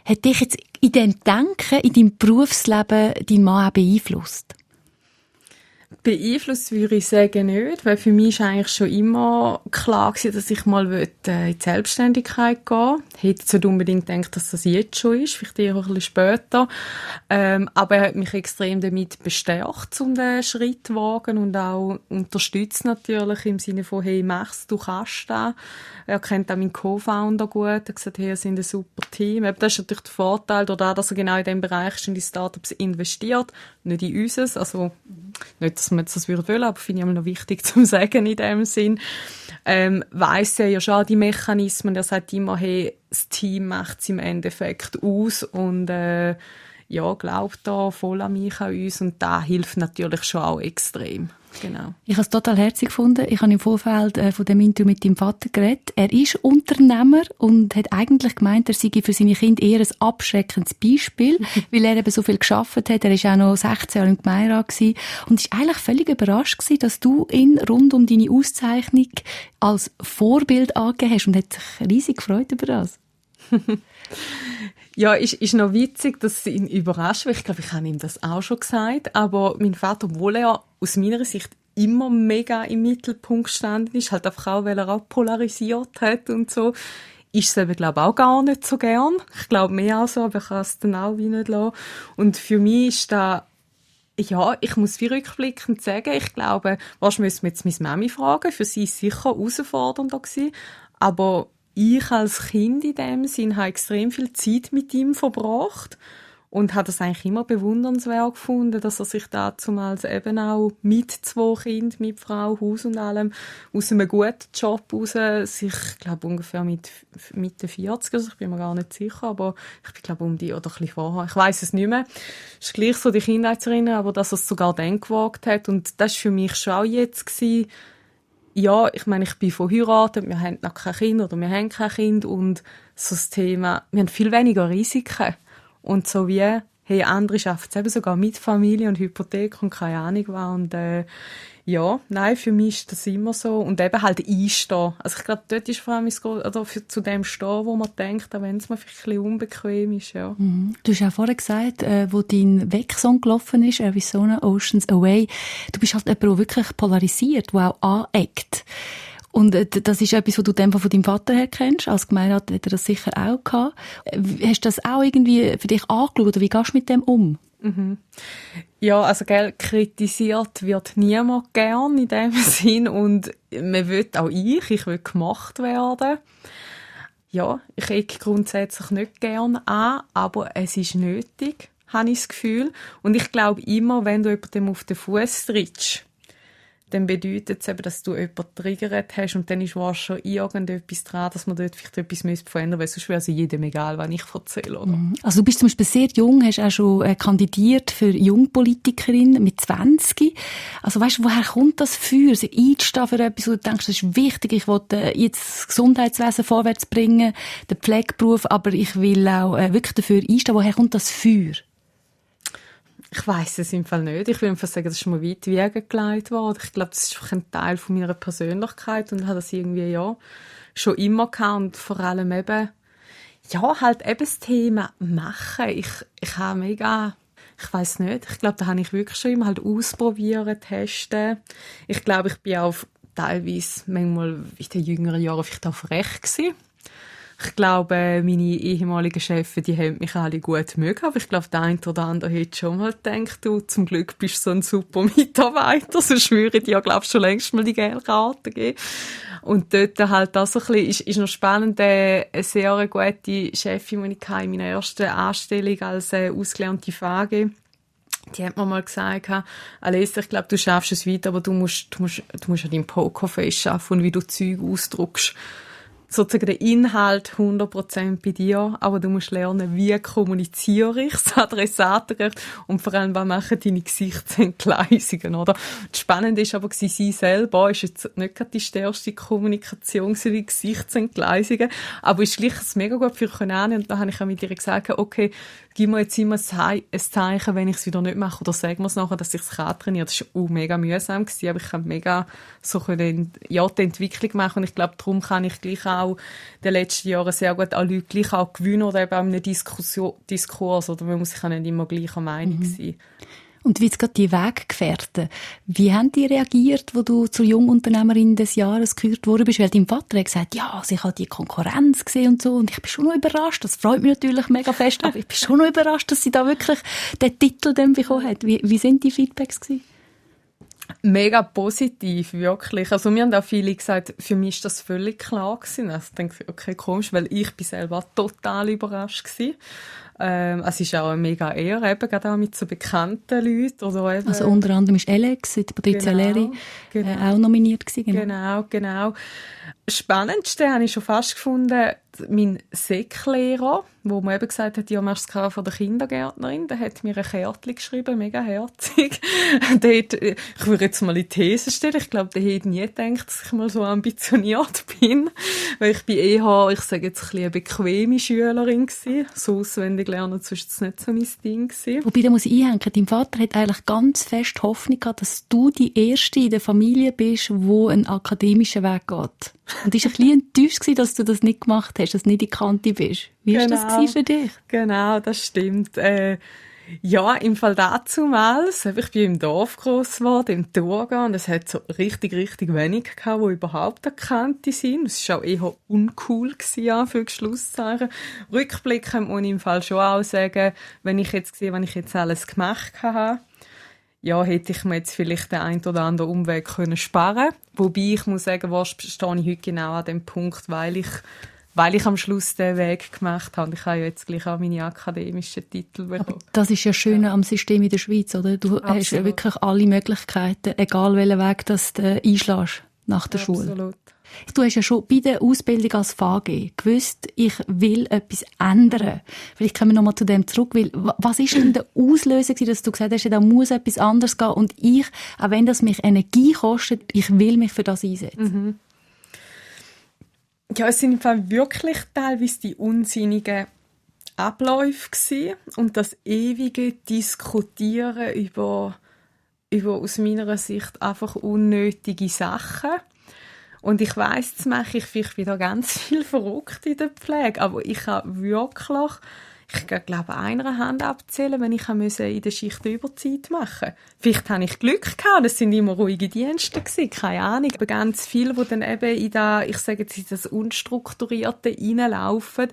S2: hat dich jetzt in dem Denken, in deinem Berufsleben dein Mann auch beeinflusst?
S3: Beeinflusst würde ich sagen nicht, weil für mich war eigentlich schon immer klar gewesen, dass ich mal in die Selbstständigkeit gehen will. Ich hätte jetzt nicht unbedingt gedacht, dass das jetzt schon ist, vielleicht eher ein bisschen später. Aber er hat mich extrem damit bestärkt, um den Schritt zu wagen und auch unterstützt natürlich im Sinne von, hey, mach's, du kannst das. Er kennt auch meinen Co-Founder gut, er hat gesagt, hey, wir sind ein super Team. Das ist natürlich der Vorteil, dadurch, dass er genau in diesem Bereich ist und in Startups investiert, nicht in unseres, also nicht, dass man jetzt das wollen, aber finde ich noch wichtig zu sagen in dem Sinn. Weiss er ja schon die Mechanismen, er sagt immer, hey, das Team macht es im Endeffekt aus und ja, glaubt da voll an mich, an uns und das hilft natürlich schon auch extrem. Genau.
S2: Ich habe es total herzig gefunden. Ich habe im Vorfeld von dem Interview mit deinem Vater geredet. Er ist Unternehmer und hat eigentlich gemeint, er sei für seine Kinder eher ein abschreckendes Beispiel, weil er eben so viel gearbeitet hat. Er war auch noch 16 Jahre im Gemeinderat gewesen und ist eigentlich völlig überrascht gewesen, dass du ihn rund um deine Auszeichnung als Vorbild angegeben hast und hat sich riesig gefreut über das.
S3: Ja, ist noch witzig, dass sie ihn überrascht, weil ich glaube, ich habe ihm das auch schon gesagt, aber mein Vater, obwohl er aus meiner Sicht immer mega im Mittelpunkt gestanden ist, halt einfach auch, weil er auch polarisiert hat und so, ist es eben, glaube ich, auch gar nicht so gern. Ich glaube mehr auch so, aber ich kann es dann auch wie nicht lassen. Und für mich ist da, ja, ich muss wie rückblickend sagen, ich glaube, wahrscheinlich müssen wir jetzt meine Mami fragen, für sie ist es sicher herausfordernder gewesen, aber ich als Kind in dem Sinn habe extrem viel Zeit mit ihm verbracht und habe das eigentlich immer bewundernswert gefunden, dass er sich damals eben auch mit 2 Kindern, mit Frau, Haus und allem, aus einem guten Job raus, sich, glaube ungefähr mit Mitte 40, also ich bin mir gar nicht sicher, aber ich bin, glaube um die oder ein bisschen vorher, ich weiss es nicht mehr. Es ist gleich so die Kindheitserinnerung, aber dass er es sogar dann gewagt hat und das war für mich schon auch jetzt gewesen. Ja, ich meine, ich bin verheiratet, wir haben noch kein Kind oder wir haben kein Kind und so das Thema, wir haben viel weniger Risiken. Und so wie, hey, andere schaffen es eben sogar mit Familie und Hypothek und keine Ahnung was. Und ja, nein, für mich ist das immer so. Und eben halt einstehen. Also ich glaube, dort ist vor allem oder zu dem stehen, wo man denkt, auch wenn es mir vielleicht ein bisschen unbequem ist, ja.
S2: Mhm. Du hast auch vorher gesagt, wo dein Wegsong gelaufen ist, Arizona Oceans Away, du bist halt jemand, der wirklich polarisiert, der auch aneckt. Und das ist etwas, was du von deinem Vater her kennst. Als Gemeinderat hat er das sicher auch gehabt. Hast du das auch irgendwie für dich angeschaut oder wie gehst du mit dem um?
S3: Mhm. Ja, also kritisiert wird niemand gern in dem Sinn und man will auch ich will gemacht werden. Ja, ich ecke grundsätzlich nicht gern an, aber es ist nötig, habe ich das Gefühl. Und ich glaube immer, wenn du jemandem auf den Fuß trittst, dann bedeutet es eben, dass du jemanden triggert hast und dann ist wahrscheinlich schon irgendetwas dran, dass man dort vielleicht etwas verändern müsste, weil sonst wäre es jedem egal, was ich erzähle. Oder?
S2: Also du bist zum Beispiel sehr jung, hast auch schon kandidiert für Jungpolitikerin mit 20. Also weißt du, woher kommt das Feuer, sich einzustehen für etwas, wo du denkst, das ist wichtig, ich will jetzt das Gesundheitswesen vorwärts bringen, den Pflegeberuf, aber ich will auch wirklich dafür einstehen. Woher kommt das Feuer?
S3: Ich weiss es im Fall nicht. Ich will einfach sagen, das ist mir weit Wiege gelegt worden. Ich glaube, das ist einfach ein Teil von meiner Persönlichkeit und habe das irgendwie, schon immer gehabt. Und vor allem eben, halt eben das Thema machen. Ich habe mega, ich weiss nicht, ich glaube, da habe ich wirklich schon immer halt ausprobieren, testen. Ich glaube, ich bin auch teilweise manchmal in den jüngeren Jahren vielleicht auch frech gewesen. Ich glaube, meine ehemaligen Chefs, die haben mich alle gut mögen, aber ich glaube, der eine oder andere hätte schon mal gedacht, du, zum Glück bist du so ein super Mitarbeiter, sonst würde ich dir, glaube ich, schon längst mal die Geldkarte geben. Und dort halt auch so ein bisschen, ist noch spannend, eine sehr gute Chefin, die ich in meiner ersten Anstellung als ausgelernte Fage, die hat mir mal gesagt, Alessia, ich glaube, du schaffst es weiter, aber du musst an deinem Pokerface arbeiten und wie du Zeug ausdruckst. Sozusagen der Inhalt 100% bei dir, aber du musst lernen, wie kommuniziere ich das Adressatengerecht und vor allem, was machen deine Gesichtsentgleisungen, oder? Das Spannende ist aber, sie selber ist jetzt nicht gerade die stärkste Kommunikation für die Gesichtsentgleisungen, aber ist gleich mega gut für können. Und da habe ich auch mit ihr gesagt, okay, gib mir jetzt immer ein Zeichen, wenn ich es wieder nicht mache, oder sag mir es nachher, dass ich es trainieren kann. Das war mega mühsam gewesen, aber ich habe mega so die Entwicklung machen und ich glaube, darum kann ich gleich auch in den letzten Jahren sehr gut an Leute gleich auch gewinnen oder eben an einem Diskurs, oder man muss sich auch nicht immer gleicher Meinung sein.
S2: Und wie jetzt gerade die Weggefährten, wie haben die reagiert, wo du zur Jungunternehmerin des Jahres gekürt worden bist? Weil dein Vater hat gesagt, ja, ich habe die Konkurrenz gesehen und so, und ich bin schon noch überrascht. Das freut mich natürlich mega fest, aber ich bin schon noch überrascht, dass sie da wirklich den Titel dann bekommen hat. Wie sind die Feedbacks gewesen?
S3: Mega positiv, wirklich. Also mir haben auch viele gesagt, für mich ist das völlig klar gewesen. Also ich denke, okay, komisch, weil ich bin selber total überrascht gewesen. Es ist auch eine mega Ehre, eben gerade auch mit so bekannten Leuten. Oder eben,
S2: also unter anderem ist Alex, die Patrizia Leri, auch nominiert gewesen.
S3: Genau. Das Spannendste habe ich schon fast gefunden, mein Säcklehrer, wo mir eben gesagt hat, ja, machst du es von der Kindergärtnerin, der hat mir ein Kärtchen geschrieben, mega herzig. Ich würde jetzt mal in die These stellen, ich glaube, der hätte nie gedacht, dass ich mal so ambitioniert bin, weil ich bin eher, ich sage jetzt ein bisschen eine bequeme Schülerin gewesen. So auswendig lernen, das war jetzt nicht so mein Ding gewesen.
S2: Wobei, da muss ich einhängen, dein Vater hat eigentlich ganz fest Hoffnung gehabt, dass du die Erste in der Familie bist, die einen akademischen Weg geht. Und ist ein bisschen enttäuscht gewesen, dass du das nicht gemacht hast, dass du nicht in die Kante bist. Wie war das für dich?
S3: Genau, das stimmt. Ja, im Fall damals, ich bin im Dorf gross geworden, im Thurgau, und es hat so richtig wenig gehabt, die überhaupt erkannt sind. Es war auch eher uncool gewesen, für Schlusszeichen. Rückblickend muss ich im Fall schon auch sagen, wenn ich jetzt sehe, was ich jetzt alles gemacht habe, ja, hätte ich mir jetzt vielleicht den einen oder anderen Umweg können sparen. Wobei ich muss sagen, stehe ich heute genau an dem Punkt, weil ich am Schluss den Weg gemacht habe. Ich habe ja jetzt gleich auch meine akademischen Titel bekommen.
S2: Aber das ist ja schön am System in der Schweiz, oder? Du hast ja wirklich alle Möglichkeiten, egal welchen Weg das du einschlägst nach der Schule.
S3: Absolut.
S2: Du hast ja schon bei der Ausbildung als VG gewusst, ich will etwas ändern. Vielleicht kommen wir nochmal zu dem zurück, weil was ist denn der Auslöser gewesen, dass du gesagt hast, da muss etwas anderes gehen und ich, auch wenn das mich Energie kostet, ich will mich für das einsetzen?
S3: Ja, es sind im Fall wirklich teilweise die unsinnigen Abläufe gewesen und das ewige Diskutieren über aus meiner Sicht einfach unnötige Sachen. Und ich weiss, das mache ich vielleicht wieder ganz viel verrückt in der Pflege, aber ich habe wirklich, ich glaube, einer Hand abzählen, wenn ich in der Schicht Überzeit machen musste. Vielleicht hatte ich Glück gehabt, das sind immer ruhige Dienste gewesen, keine Ahnung. Aber ganz viele, die dann eben in das Unstrukturierte reinlaufen,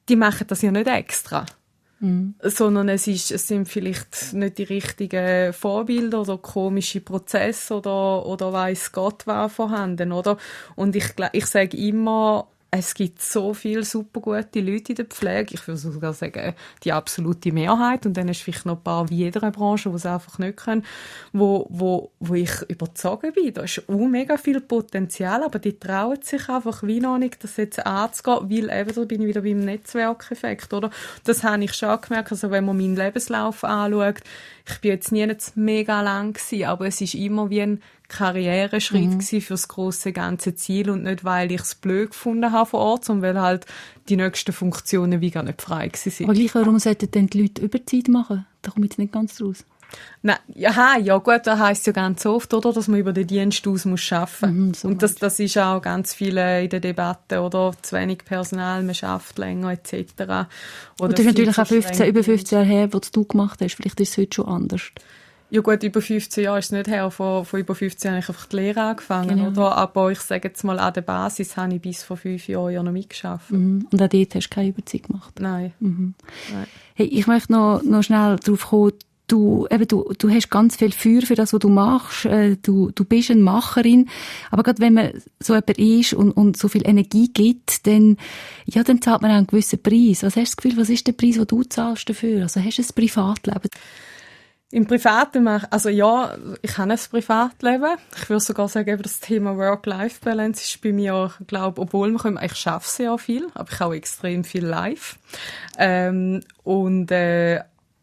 S3: die machen das ja nicht extra. Sondern es sind vielleicht nicht die richtigen Vorbilder oder komische Prozesse oder weiss Gott was vorhanden, oder? Und ich sage immer, es gibt so viele super gute Leute in der Pflege. Ich würde sogar sagen, die absolute Mehrheit. Und dann ist vielleicht noch ein paar wie jeder Branche, die es einfach nicht können, wo ich überzeugt bin. Da ist auch mega viel Potenzial, aber die trauen sich einfach wie noch nicht, das jetzt anzugehen, weil eben, da bin ich wieder beim Netzwerkeffekt, oder? Das habe ich schon gemerkt, also wenn man meinen Lebenslauf anschaut, ich bin jetzt nie mega lang gewesen, aber es ist immer wie ein Karriereschritt gewesen für das grosse ganze Ziel und nicht, weil ich es blöd gefunden habe vor Ort, sondern weil halt die nächsten Funktionen wie gar nicht frei waren.
S2: Aber gleich, warum sollten denn die Leute Überzeit machen? Da komme ich jetzt nicht ganz raus.
S3: Nein, ja gut, das heisst ja ganz oft, oder, dass man über den Dienst aus muss arbeiten.
S2: So
S3: und das ist auch ganz viele in der Debatte, oder zu wenig Personal, man schafft länger etc. Oder
S2: und das ist natürlich auch über 15 Jahre her, was du gemacht hast. Vielleicht ist es heute schon anders.
S3: Ja gut, über 15 Jahre ist es nicht her. Von über 15 Jahren habe ich einfach die Lehre angefangen. Genau. Oder? Aber ich sage jetzt mal, an der Basis habe ich bis vor 5 Jahren ja noch mitgearbeitet.
S2: Und auch dort hast du keine Überzeit gemacht?
S3: Nein.
S2: Nein. Hey, ich möchte noch schnell darauf kommen, du hast ganz viel Feuer für das, was du machst. Du bist eine Macherin. Aber gerade wenn man so jemand ist und so viel Energie gibt, dann zahlt man auch einen gewissen Preis. Was hast du das Gefühl, was ist der Preis, den du zahlst dafür? Also hast du ein Privatleben?
S3: Im Privaten also ja, ich habe ein Privatleben. Ich würde sogar sagen, das Thema Work-Life-Balance ist bei mir, glaube, obwohl ich schaffe sehr viel, aber ich habe auch extrem viel live.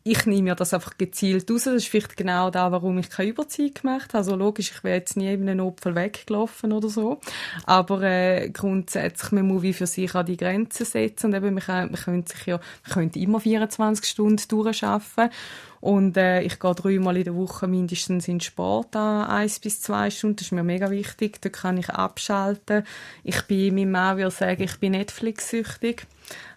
S3: Ich nehme mir das einfach gezielt raus. Das ist vielleicht genau da, warum ich keine Überzeit gemacht habe. Also logisch, ich wäre jetzt nie in einem Notfall weggelaufen oder so. Aber grundsätzlich, man muss wie für sich an die Grenzen setzen. Und eben, man könnte immer 24 Stunden durcharbeiten. Und ich gehe 3-mal in der Woche mindestens in den Sport an, 1 bis 2 Stunden. Das ist mir mega wichtig. Da kann ich abschalten. Mein Mann würde sagen, ich bin Netflix-süchtig.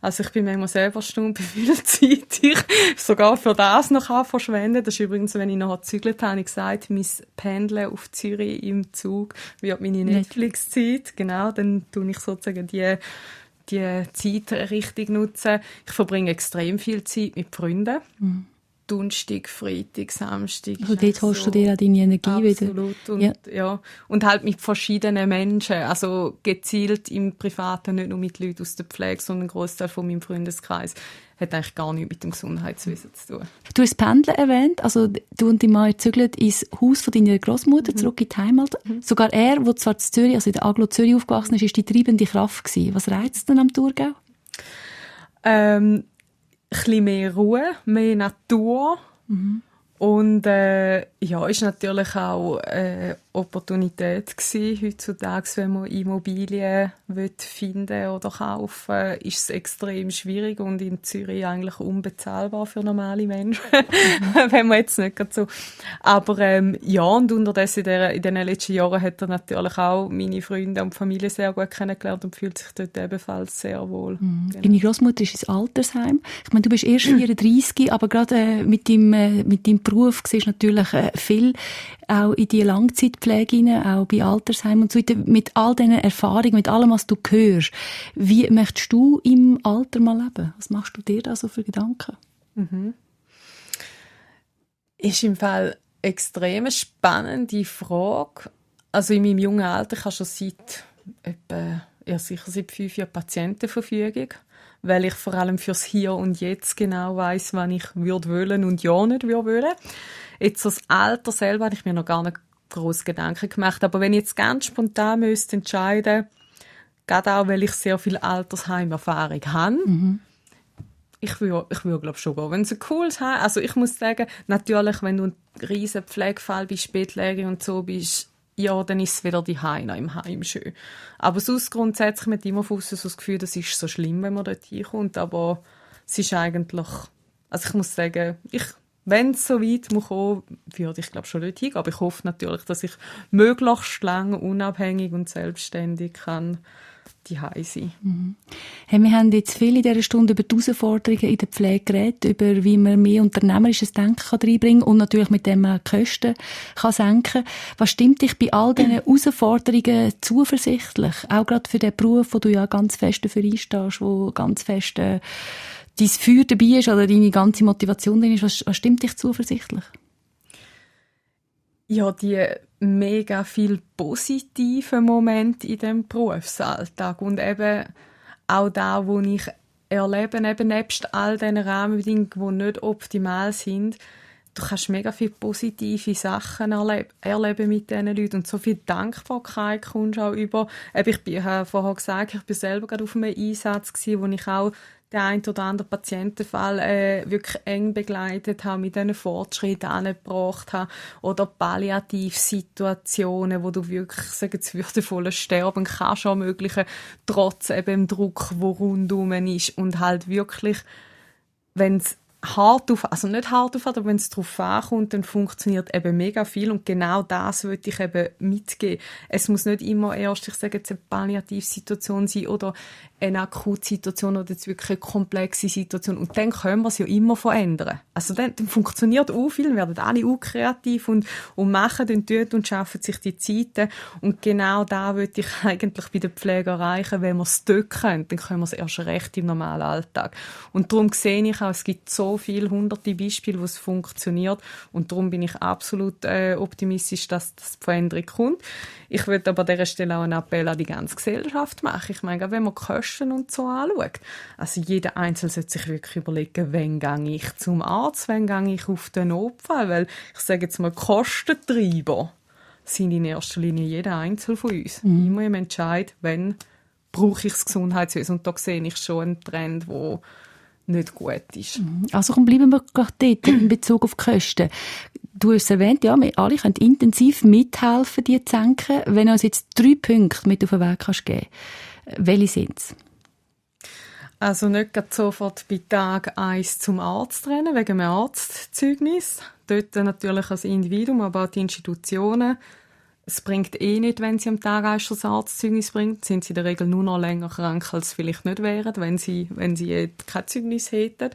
S3: Also ich bin manchmal selber stumpf, wie viel Zeit ich sogar für das noch verschwenden. Das ist übrigens, wenn ich noch gezügelt habe, ich gesagt, mein Pendeln auf Zürich im Zug wird meine Netflix-Zeit. Genau, dann tue ich sozusagen die Zeit richtig nutzen. Ich verbringe extrem viel Zeit mit Freunden. Donnerstag, Freitag, Samstag.
S2: Also dort holst du dir auch deine Energie wieder.
S3: Absolut. Und halt mit verschiedenen Menschen. Also gezielt im Privaten, nicht nur mit Leuten aus der Pflege, sondern ein Großteil von meinem Freundeskreis hat eigentlich gar nichts mit dem Gesundheitswesen zu tun.
S2: Du hast das Pendeln erwähnt. Also du und dein Mann zügeln ins Haus von deiner Großmutter zurück in die Heimat. Sogar er, der zwar in Zürich, also in der Aglo Zürich aufgewachsen ist, die treibende Kraft gewesen. Was reizt denn am Thurgau?
S3: Ein bisschen mehr Ruhe, mehr Natur. Und ist natürlich auch Opportunität gewesen. Heutzutage, wenn man Immobilien finden oder kaufen, ist es extrem schwierig und in Zürich eigentlich unbezahlbar für normale Menschen, wenn man jetzt nicht so. Aber und unterdessen in den letzten Jahren hat er natürlich auch meine Freunde und Familie sehr gut kennengelernt und fühlt sich dort ebenfalls sehr wohl. Genau.
S2: Deine Großmutter ist ins Altersheim. Ich meine, du bist erst 34, aber gerade mit deinem Beruf siehst du natürlich viel auch in die Langzeitpflege hinein, auch bei Altersheimen und so weiter. Mit all diesen Erfahrungen, mit allem, was du hörst, wie möchtest du im Alter mal leben? Was machst du dir da so für Gedanken?
S3: Ist im Fall extrem spannende Frage. Also in meinem jungen Alter habe ich schon seit 5 Jahren Patientenverfügung, weil ich vor allem fürs Hier und Jetzt genau weiss, wann ich wollen und ja nicht wollen. Jetzt das Alter selber habe ich mir noch gar nicht groß Gedanken gemacht, aber wenn ich jetzt ganz spontan müsste entscheiden, gerade auch, weil ich sehr viel Altersheimerfahrung habe, ich würde glaube schon gehen, wenn es ein cooles Heim. Also ich muss sagen, natürlich, wenn du ein riesen Pflegefall bist, Bettlägerin und so bist, ja, dann ist es wieder die Heim im Heim schön. Aber sonst grundsätzlich mit immer so das Gefühl, das ist so schlimm, wenn man dort hinkommt, aber es ist eigentlich, also ich muss sagen, wenn es so weit muss kommen, würde ich glaube schon nicht hingehen, aber ich hoffe natürlich, dass ich möglichst lange unabhängig und selbstständig kann die sein.
S2: Hey, wir haben jetzt viel in dieser Stunde über die Herausforderungen in der Pflege geredet, über wie man mehr unternehmerisches Denken reinbringen kann und natürlich mit dem die Kosten kann senken. Was stimmt dich bei all diesen Herausforderungen zuversichtlich? Auch gerade für den Beruf, wo du ja ganz fest dafür einstehst, wo ganz fest dein Feuer dabei ist oder deine ganze Motivation drin ist. Was stimmt dich zuversichtlich?
S3: Ja, die mega viel positive Momente in diesem Berufsalltag und eben auch da, wo ich erlebe, eben nebst all diesen Rahmenbedingungen, die nicht optimal sind, du kannst mega viele positive Sachen erleben mit diesen Leuten und so viel Dankbarkeit kommst auch über. Ich habe vorher gesagt, ich war selber gerade auf einem Einsatz gewesen, wo ich auch den einen oder anderen Patientenfall wirklich eng begleitet habe, mit diesen Fortschritten angebracht habe. Oder Palliativsituationen, wo du wirklich, sagen wir, würdevolles Sterben kannst ermöglichen, trotz eben dem Druck, der rundum ist. Und halt wirklich, wenn es nicht hart auf, aber wenn es darauf ankommt, dann funktioniert eben mega viel und genau das würde ich eben mitgeben. Es muss nicht immer erst, ich sage jetzt, eine Palliativsituation sein oder eine Akutsituation oder jetzt wirklich eine komplexe Situation und dann können wir es ja immer verändern. Also dann funktioniert auch viel, werden alle auch kreativ und machen und tun und schaffen sich die Zeiten und genau da würde ich eigentlich bei der Pflege erreichen, wenn wir es dort können, dann können wir es erst recht im normalen Alltag. Und darum sehe ich auch, es gibt so viele hunderte Beispiele, wo es funktioniert und darum bin ich absolut optimistisch, dass das Veränderung kommt. Ich würde aber an dieser Stelle auch einen Appell an die ganze Gesellschaft machen. Ich meine, wenn man Kosten und so anschaut, also jeder Einzelne sollte sich wirklich überlegen, wann gehe ich zum Arzt, wann gehe ich auf den Notfall, weil ich sage jetzt mal, Kostentreiber sind in erster Linie jeder Einzelne von uns. Immer im Entscheid, wann brauche ich das Gesundheitswesen und da sehe ich schon einen Trend, der nicht gut ist.
S2: Also bleiben wir gerade dort in Bezug auf die Kosten. Du hast erwähnt, ja, wir alle können intensiv mithelfen, die zu senken. Wenn du uns jetzt 3 Punkte mit auf den Weg kannst geben, welche sind es?
S3: Also nicht gerade sofort bei Tag 1 zum Arzt rennen, wegen einem Arztzeugnis. Dort natürlich als Individuum, aber auch die Institutionen. Es bringt nicht, wenn sie am Tag 1 das Arztzeugnis bringt. Sind sie in der Regel nur noch länger krank, als sie vielleicht nicht wären, wenn sie kein Zeugnis hätten.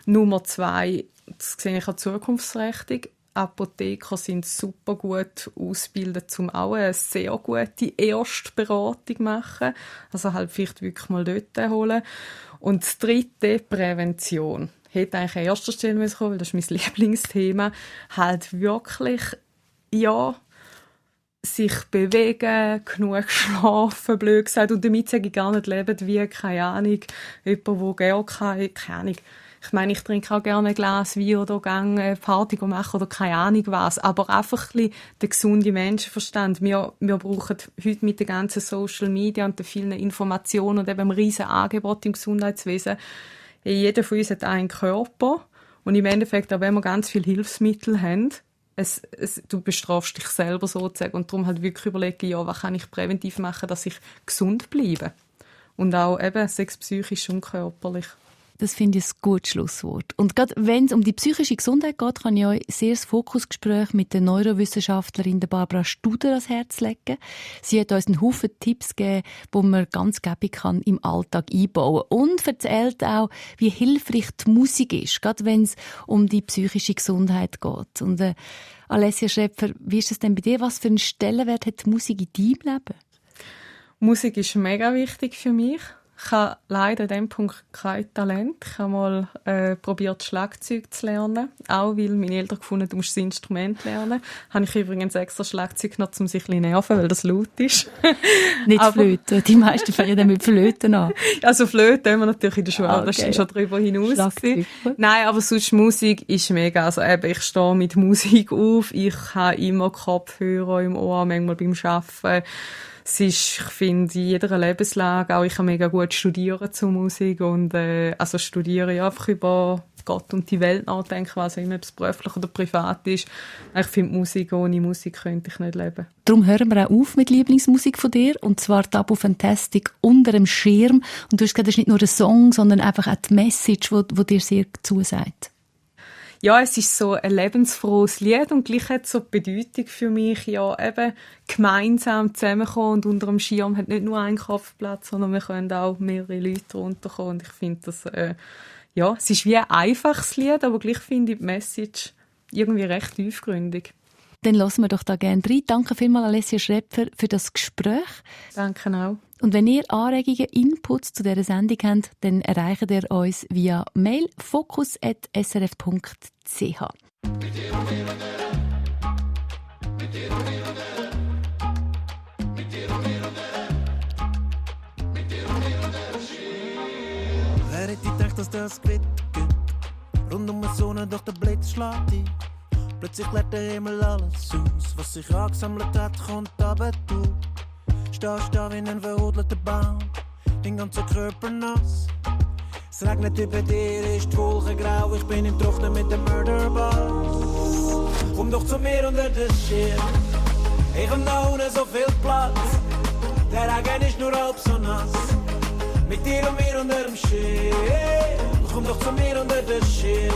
S3: Nummer 2, das sehe ich auch zukunftsträchtig. Apotheker sind super gut ausgebildet, um auch eine sehr gute Erstberatung zu machen. Also halt vielleicht wirklich mal dort holen. Und das 3, Prävention. Hätte eigentlich an erster Stelle kommen müssen, weil das ist mein Lieblingsthema. Halt wirklich, ja, sich bewegen, genug schlafen, blöd gesagt. Und damit sage ich gar nicht leben wie, keine Ahnung, jemand, der keine Ahnung. Ich meine, ich trinke auch gerne ein Glas Wein oder gehe Party machen oder keine Ahnung was. Aber einfach ein bisschen den gesunden Menschenverstand. Wir brauchen heute mit den ganzen Social Media und den vielen Informationen und eben einem riesen Angebot im Gesundheitswesen. Jeder von uns hat einen Körper. Und im Endeffekt, auch wenn wir ganz viele Hilfsmittel haben, du bestrafst dich selber sozusagen. Und darum halt wirklich überlegen, ja, was kann ich präventiv machen, dass ich gesund bleibe. Und auch eben, sei es psychisch und körperlich.
S2: Das finde ich ein gutes Schlusswort. Und gerade wenn es um die psychische Gesundheit geht, kann ich euch sehr das Fokusgespräch mit der Neurowissenschaftlerin Barbara Studer ans Herz legen. Sie hat uns einen Haufen Tipps gegeben, die man ganz gäbig kann im Alltag einbauen kann. Und erzählt auch, wie hilfreich die Musik ist, gerade wenn es um die psychische Gesundheit geht. Und Alessia Schöpfer, wie ist es denn bei dir? Was für einen Stellenwert hat die Musik in deinem Leben?
S3: Musik ist mega wichtig für mich. Ich habe leider in diesem Punkt kein Talent. Ich habe mal probiert, Schlagzeug zu lernen. Auch weil meine Eltern gefunden haben, du musst das Instrument lernen. Habe ich übrigens extra Schlagzeug noch, um sich ein bisschen nerven, weil das laut ist.
S2: Nicht Flöte. Die meisten fangen dann mit Flöten an.
S3: Also Flöte haben wir natürlich in der Schule.
S2: Okay.
S3: Das ist schon darüber hinaus. Nein, aber sonst Musik ist mega. Also eben, ich stehe mit Musik auf. Ich habe immer Kopfhörer im Ohr, manchmal beim Arbeiten. Es ist, ich finde, in jeder Lebenslage, auch ich kann mega gut studieren zur Musik und also studiere ja einfach über Gott und die Welt nachdenken, also immer, ob es beruflich oder privat ist. Ich finde, ohne Musik könnte ich nicht leben.
S2: Darum hören wir auch auf mit Lieblingsmusik von dir, und zwar Tabu Fantastic «Unter dem Schirm». Und du hast gesagt, das ist nicht nur ein Song, sondern einfach auch die Message, die dir sehr zusagt.
S3: Ja, es ist so ein lebensfrohes Lied und gleich hat es so die Bedeutung für mich, ja, eben gemeinsam zusammenkommen und unter dem Schirm hat nicht nur einen Kopfplatz, sondern wir können auch mehrere Leute runterkommen und ich finde das, ja, es ist wie ein einfaches Lied, aber gleich finde ich die Message irgendwie recht tiefgründig.
S2: Dann lassen wir doch da gerne rein. Danke vielmals, Alessia Schöpfer, für das Gespräch.
S3: Danke auch.
S2: Und wenn ihr Anregungen, Inputs zu dieser Sendung habt, dann erreicht ihr uns via Mail fokus@srf.ch.
S5: Wer hätte gedacht, dass das Gewitter gibt? Rund um die Sonne, doch der Blitz schlägt ein. Plötzlich leert der Himmel alles aus. Was sich angesammelt hat, kommt runter, du. Stehst da wie ein verhudelter Baum, dein ganzer Körper nass. Es regnet über dir, ist die Wolke grau, ich bin im Trocknen mit dem Murderball. Komm doch zu mir unter das Schirm, ich hab da unten so viel Platz. Der Regen ist nur halb so nass, mit dir und mir unter dem Schirm. Komm doch zu mir unter das Schirm,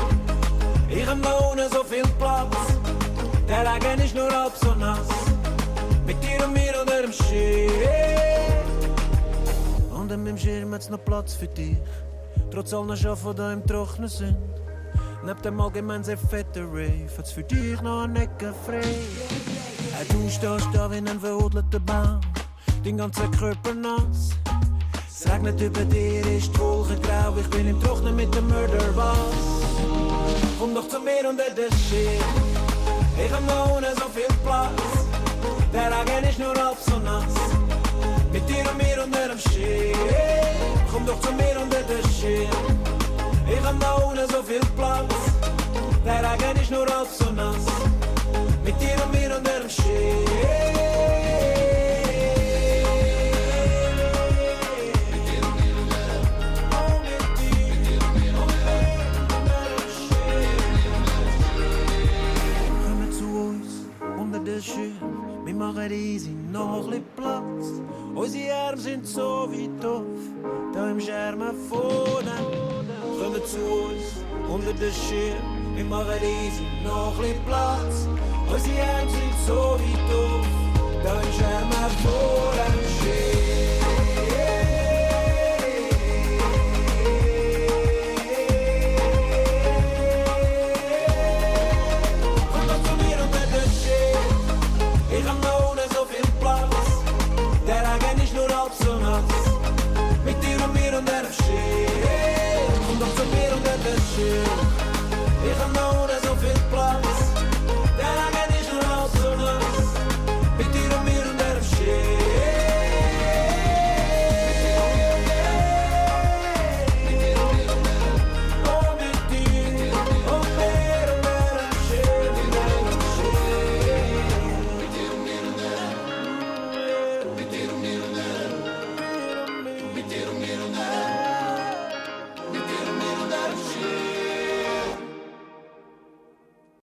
S5: ich hab da unten so viel Platz. Der Regen ist nur halb so nass, mit dir und mir unter dem Schirm. Unter meinem Schirm hat's noch Platz für dich, trotz allen Schafen, die im Trocknen sind. Neben dem allgemein sehr fetten Rave hat's für dich noch eine Ecke frei. Du stehst da wie ein verhudelter Baum, dein ganzer Körper nass. Es regnet über dir, ist die Wolke grau, ich bin im Trocknen mit dem Murderball. Komm doch zu mir unter das Schirm, ich hab noch ohne so viel Platz. Der Regen ist nur halb so nass, mit dir und mir unter dem Schirm. Komm doch zu mir unter das Schirm, ich hab da ohne so viel Platz. Der Regen ist nur halb so nass, mit dir und mir unter dem Schirm. Kommen zu uns unter den Schirm, wir machen easy noch ein bisschen Platz. Unsere Arme sind so weit auf, da im Schermen vorne. Kommen zu uns unter den Schirm, wir machen easy noch ein bisschen Platz. Unsere Arme sind so weit auf, da im Schermen vorne. Komm doch zu mir unter den Schirm, ich hab noch ohne so viel Platz. Der Regen ist nur halb so nass, mit dir und mir unter dem Schirm.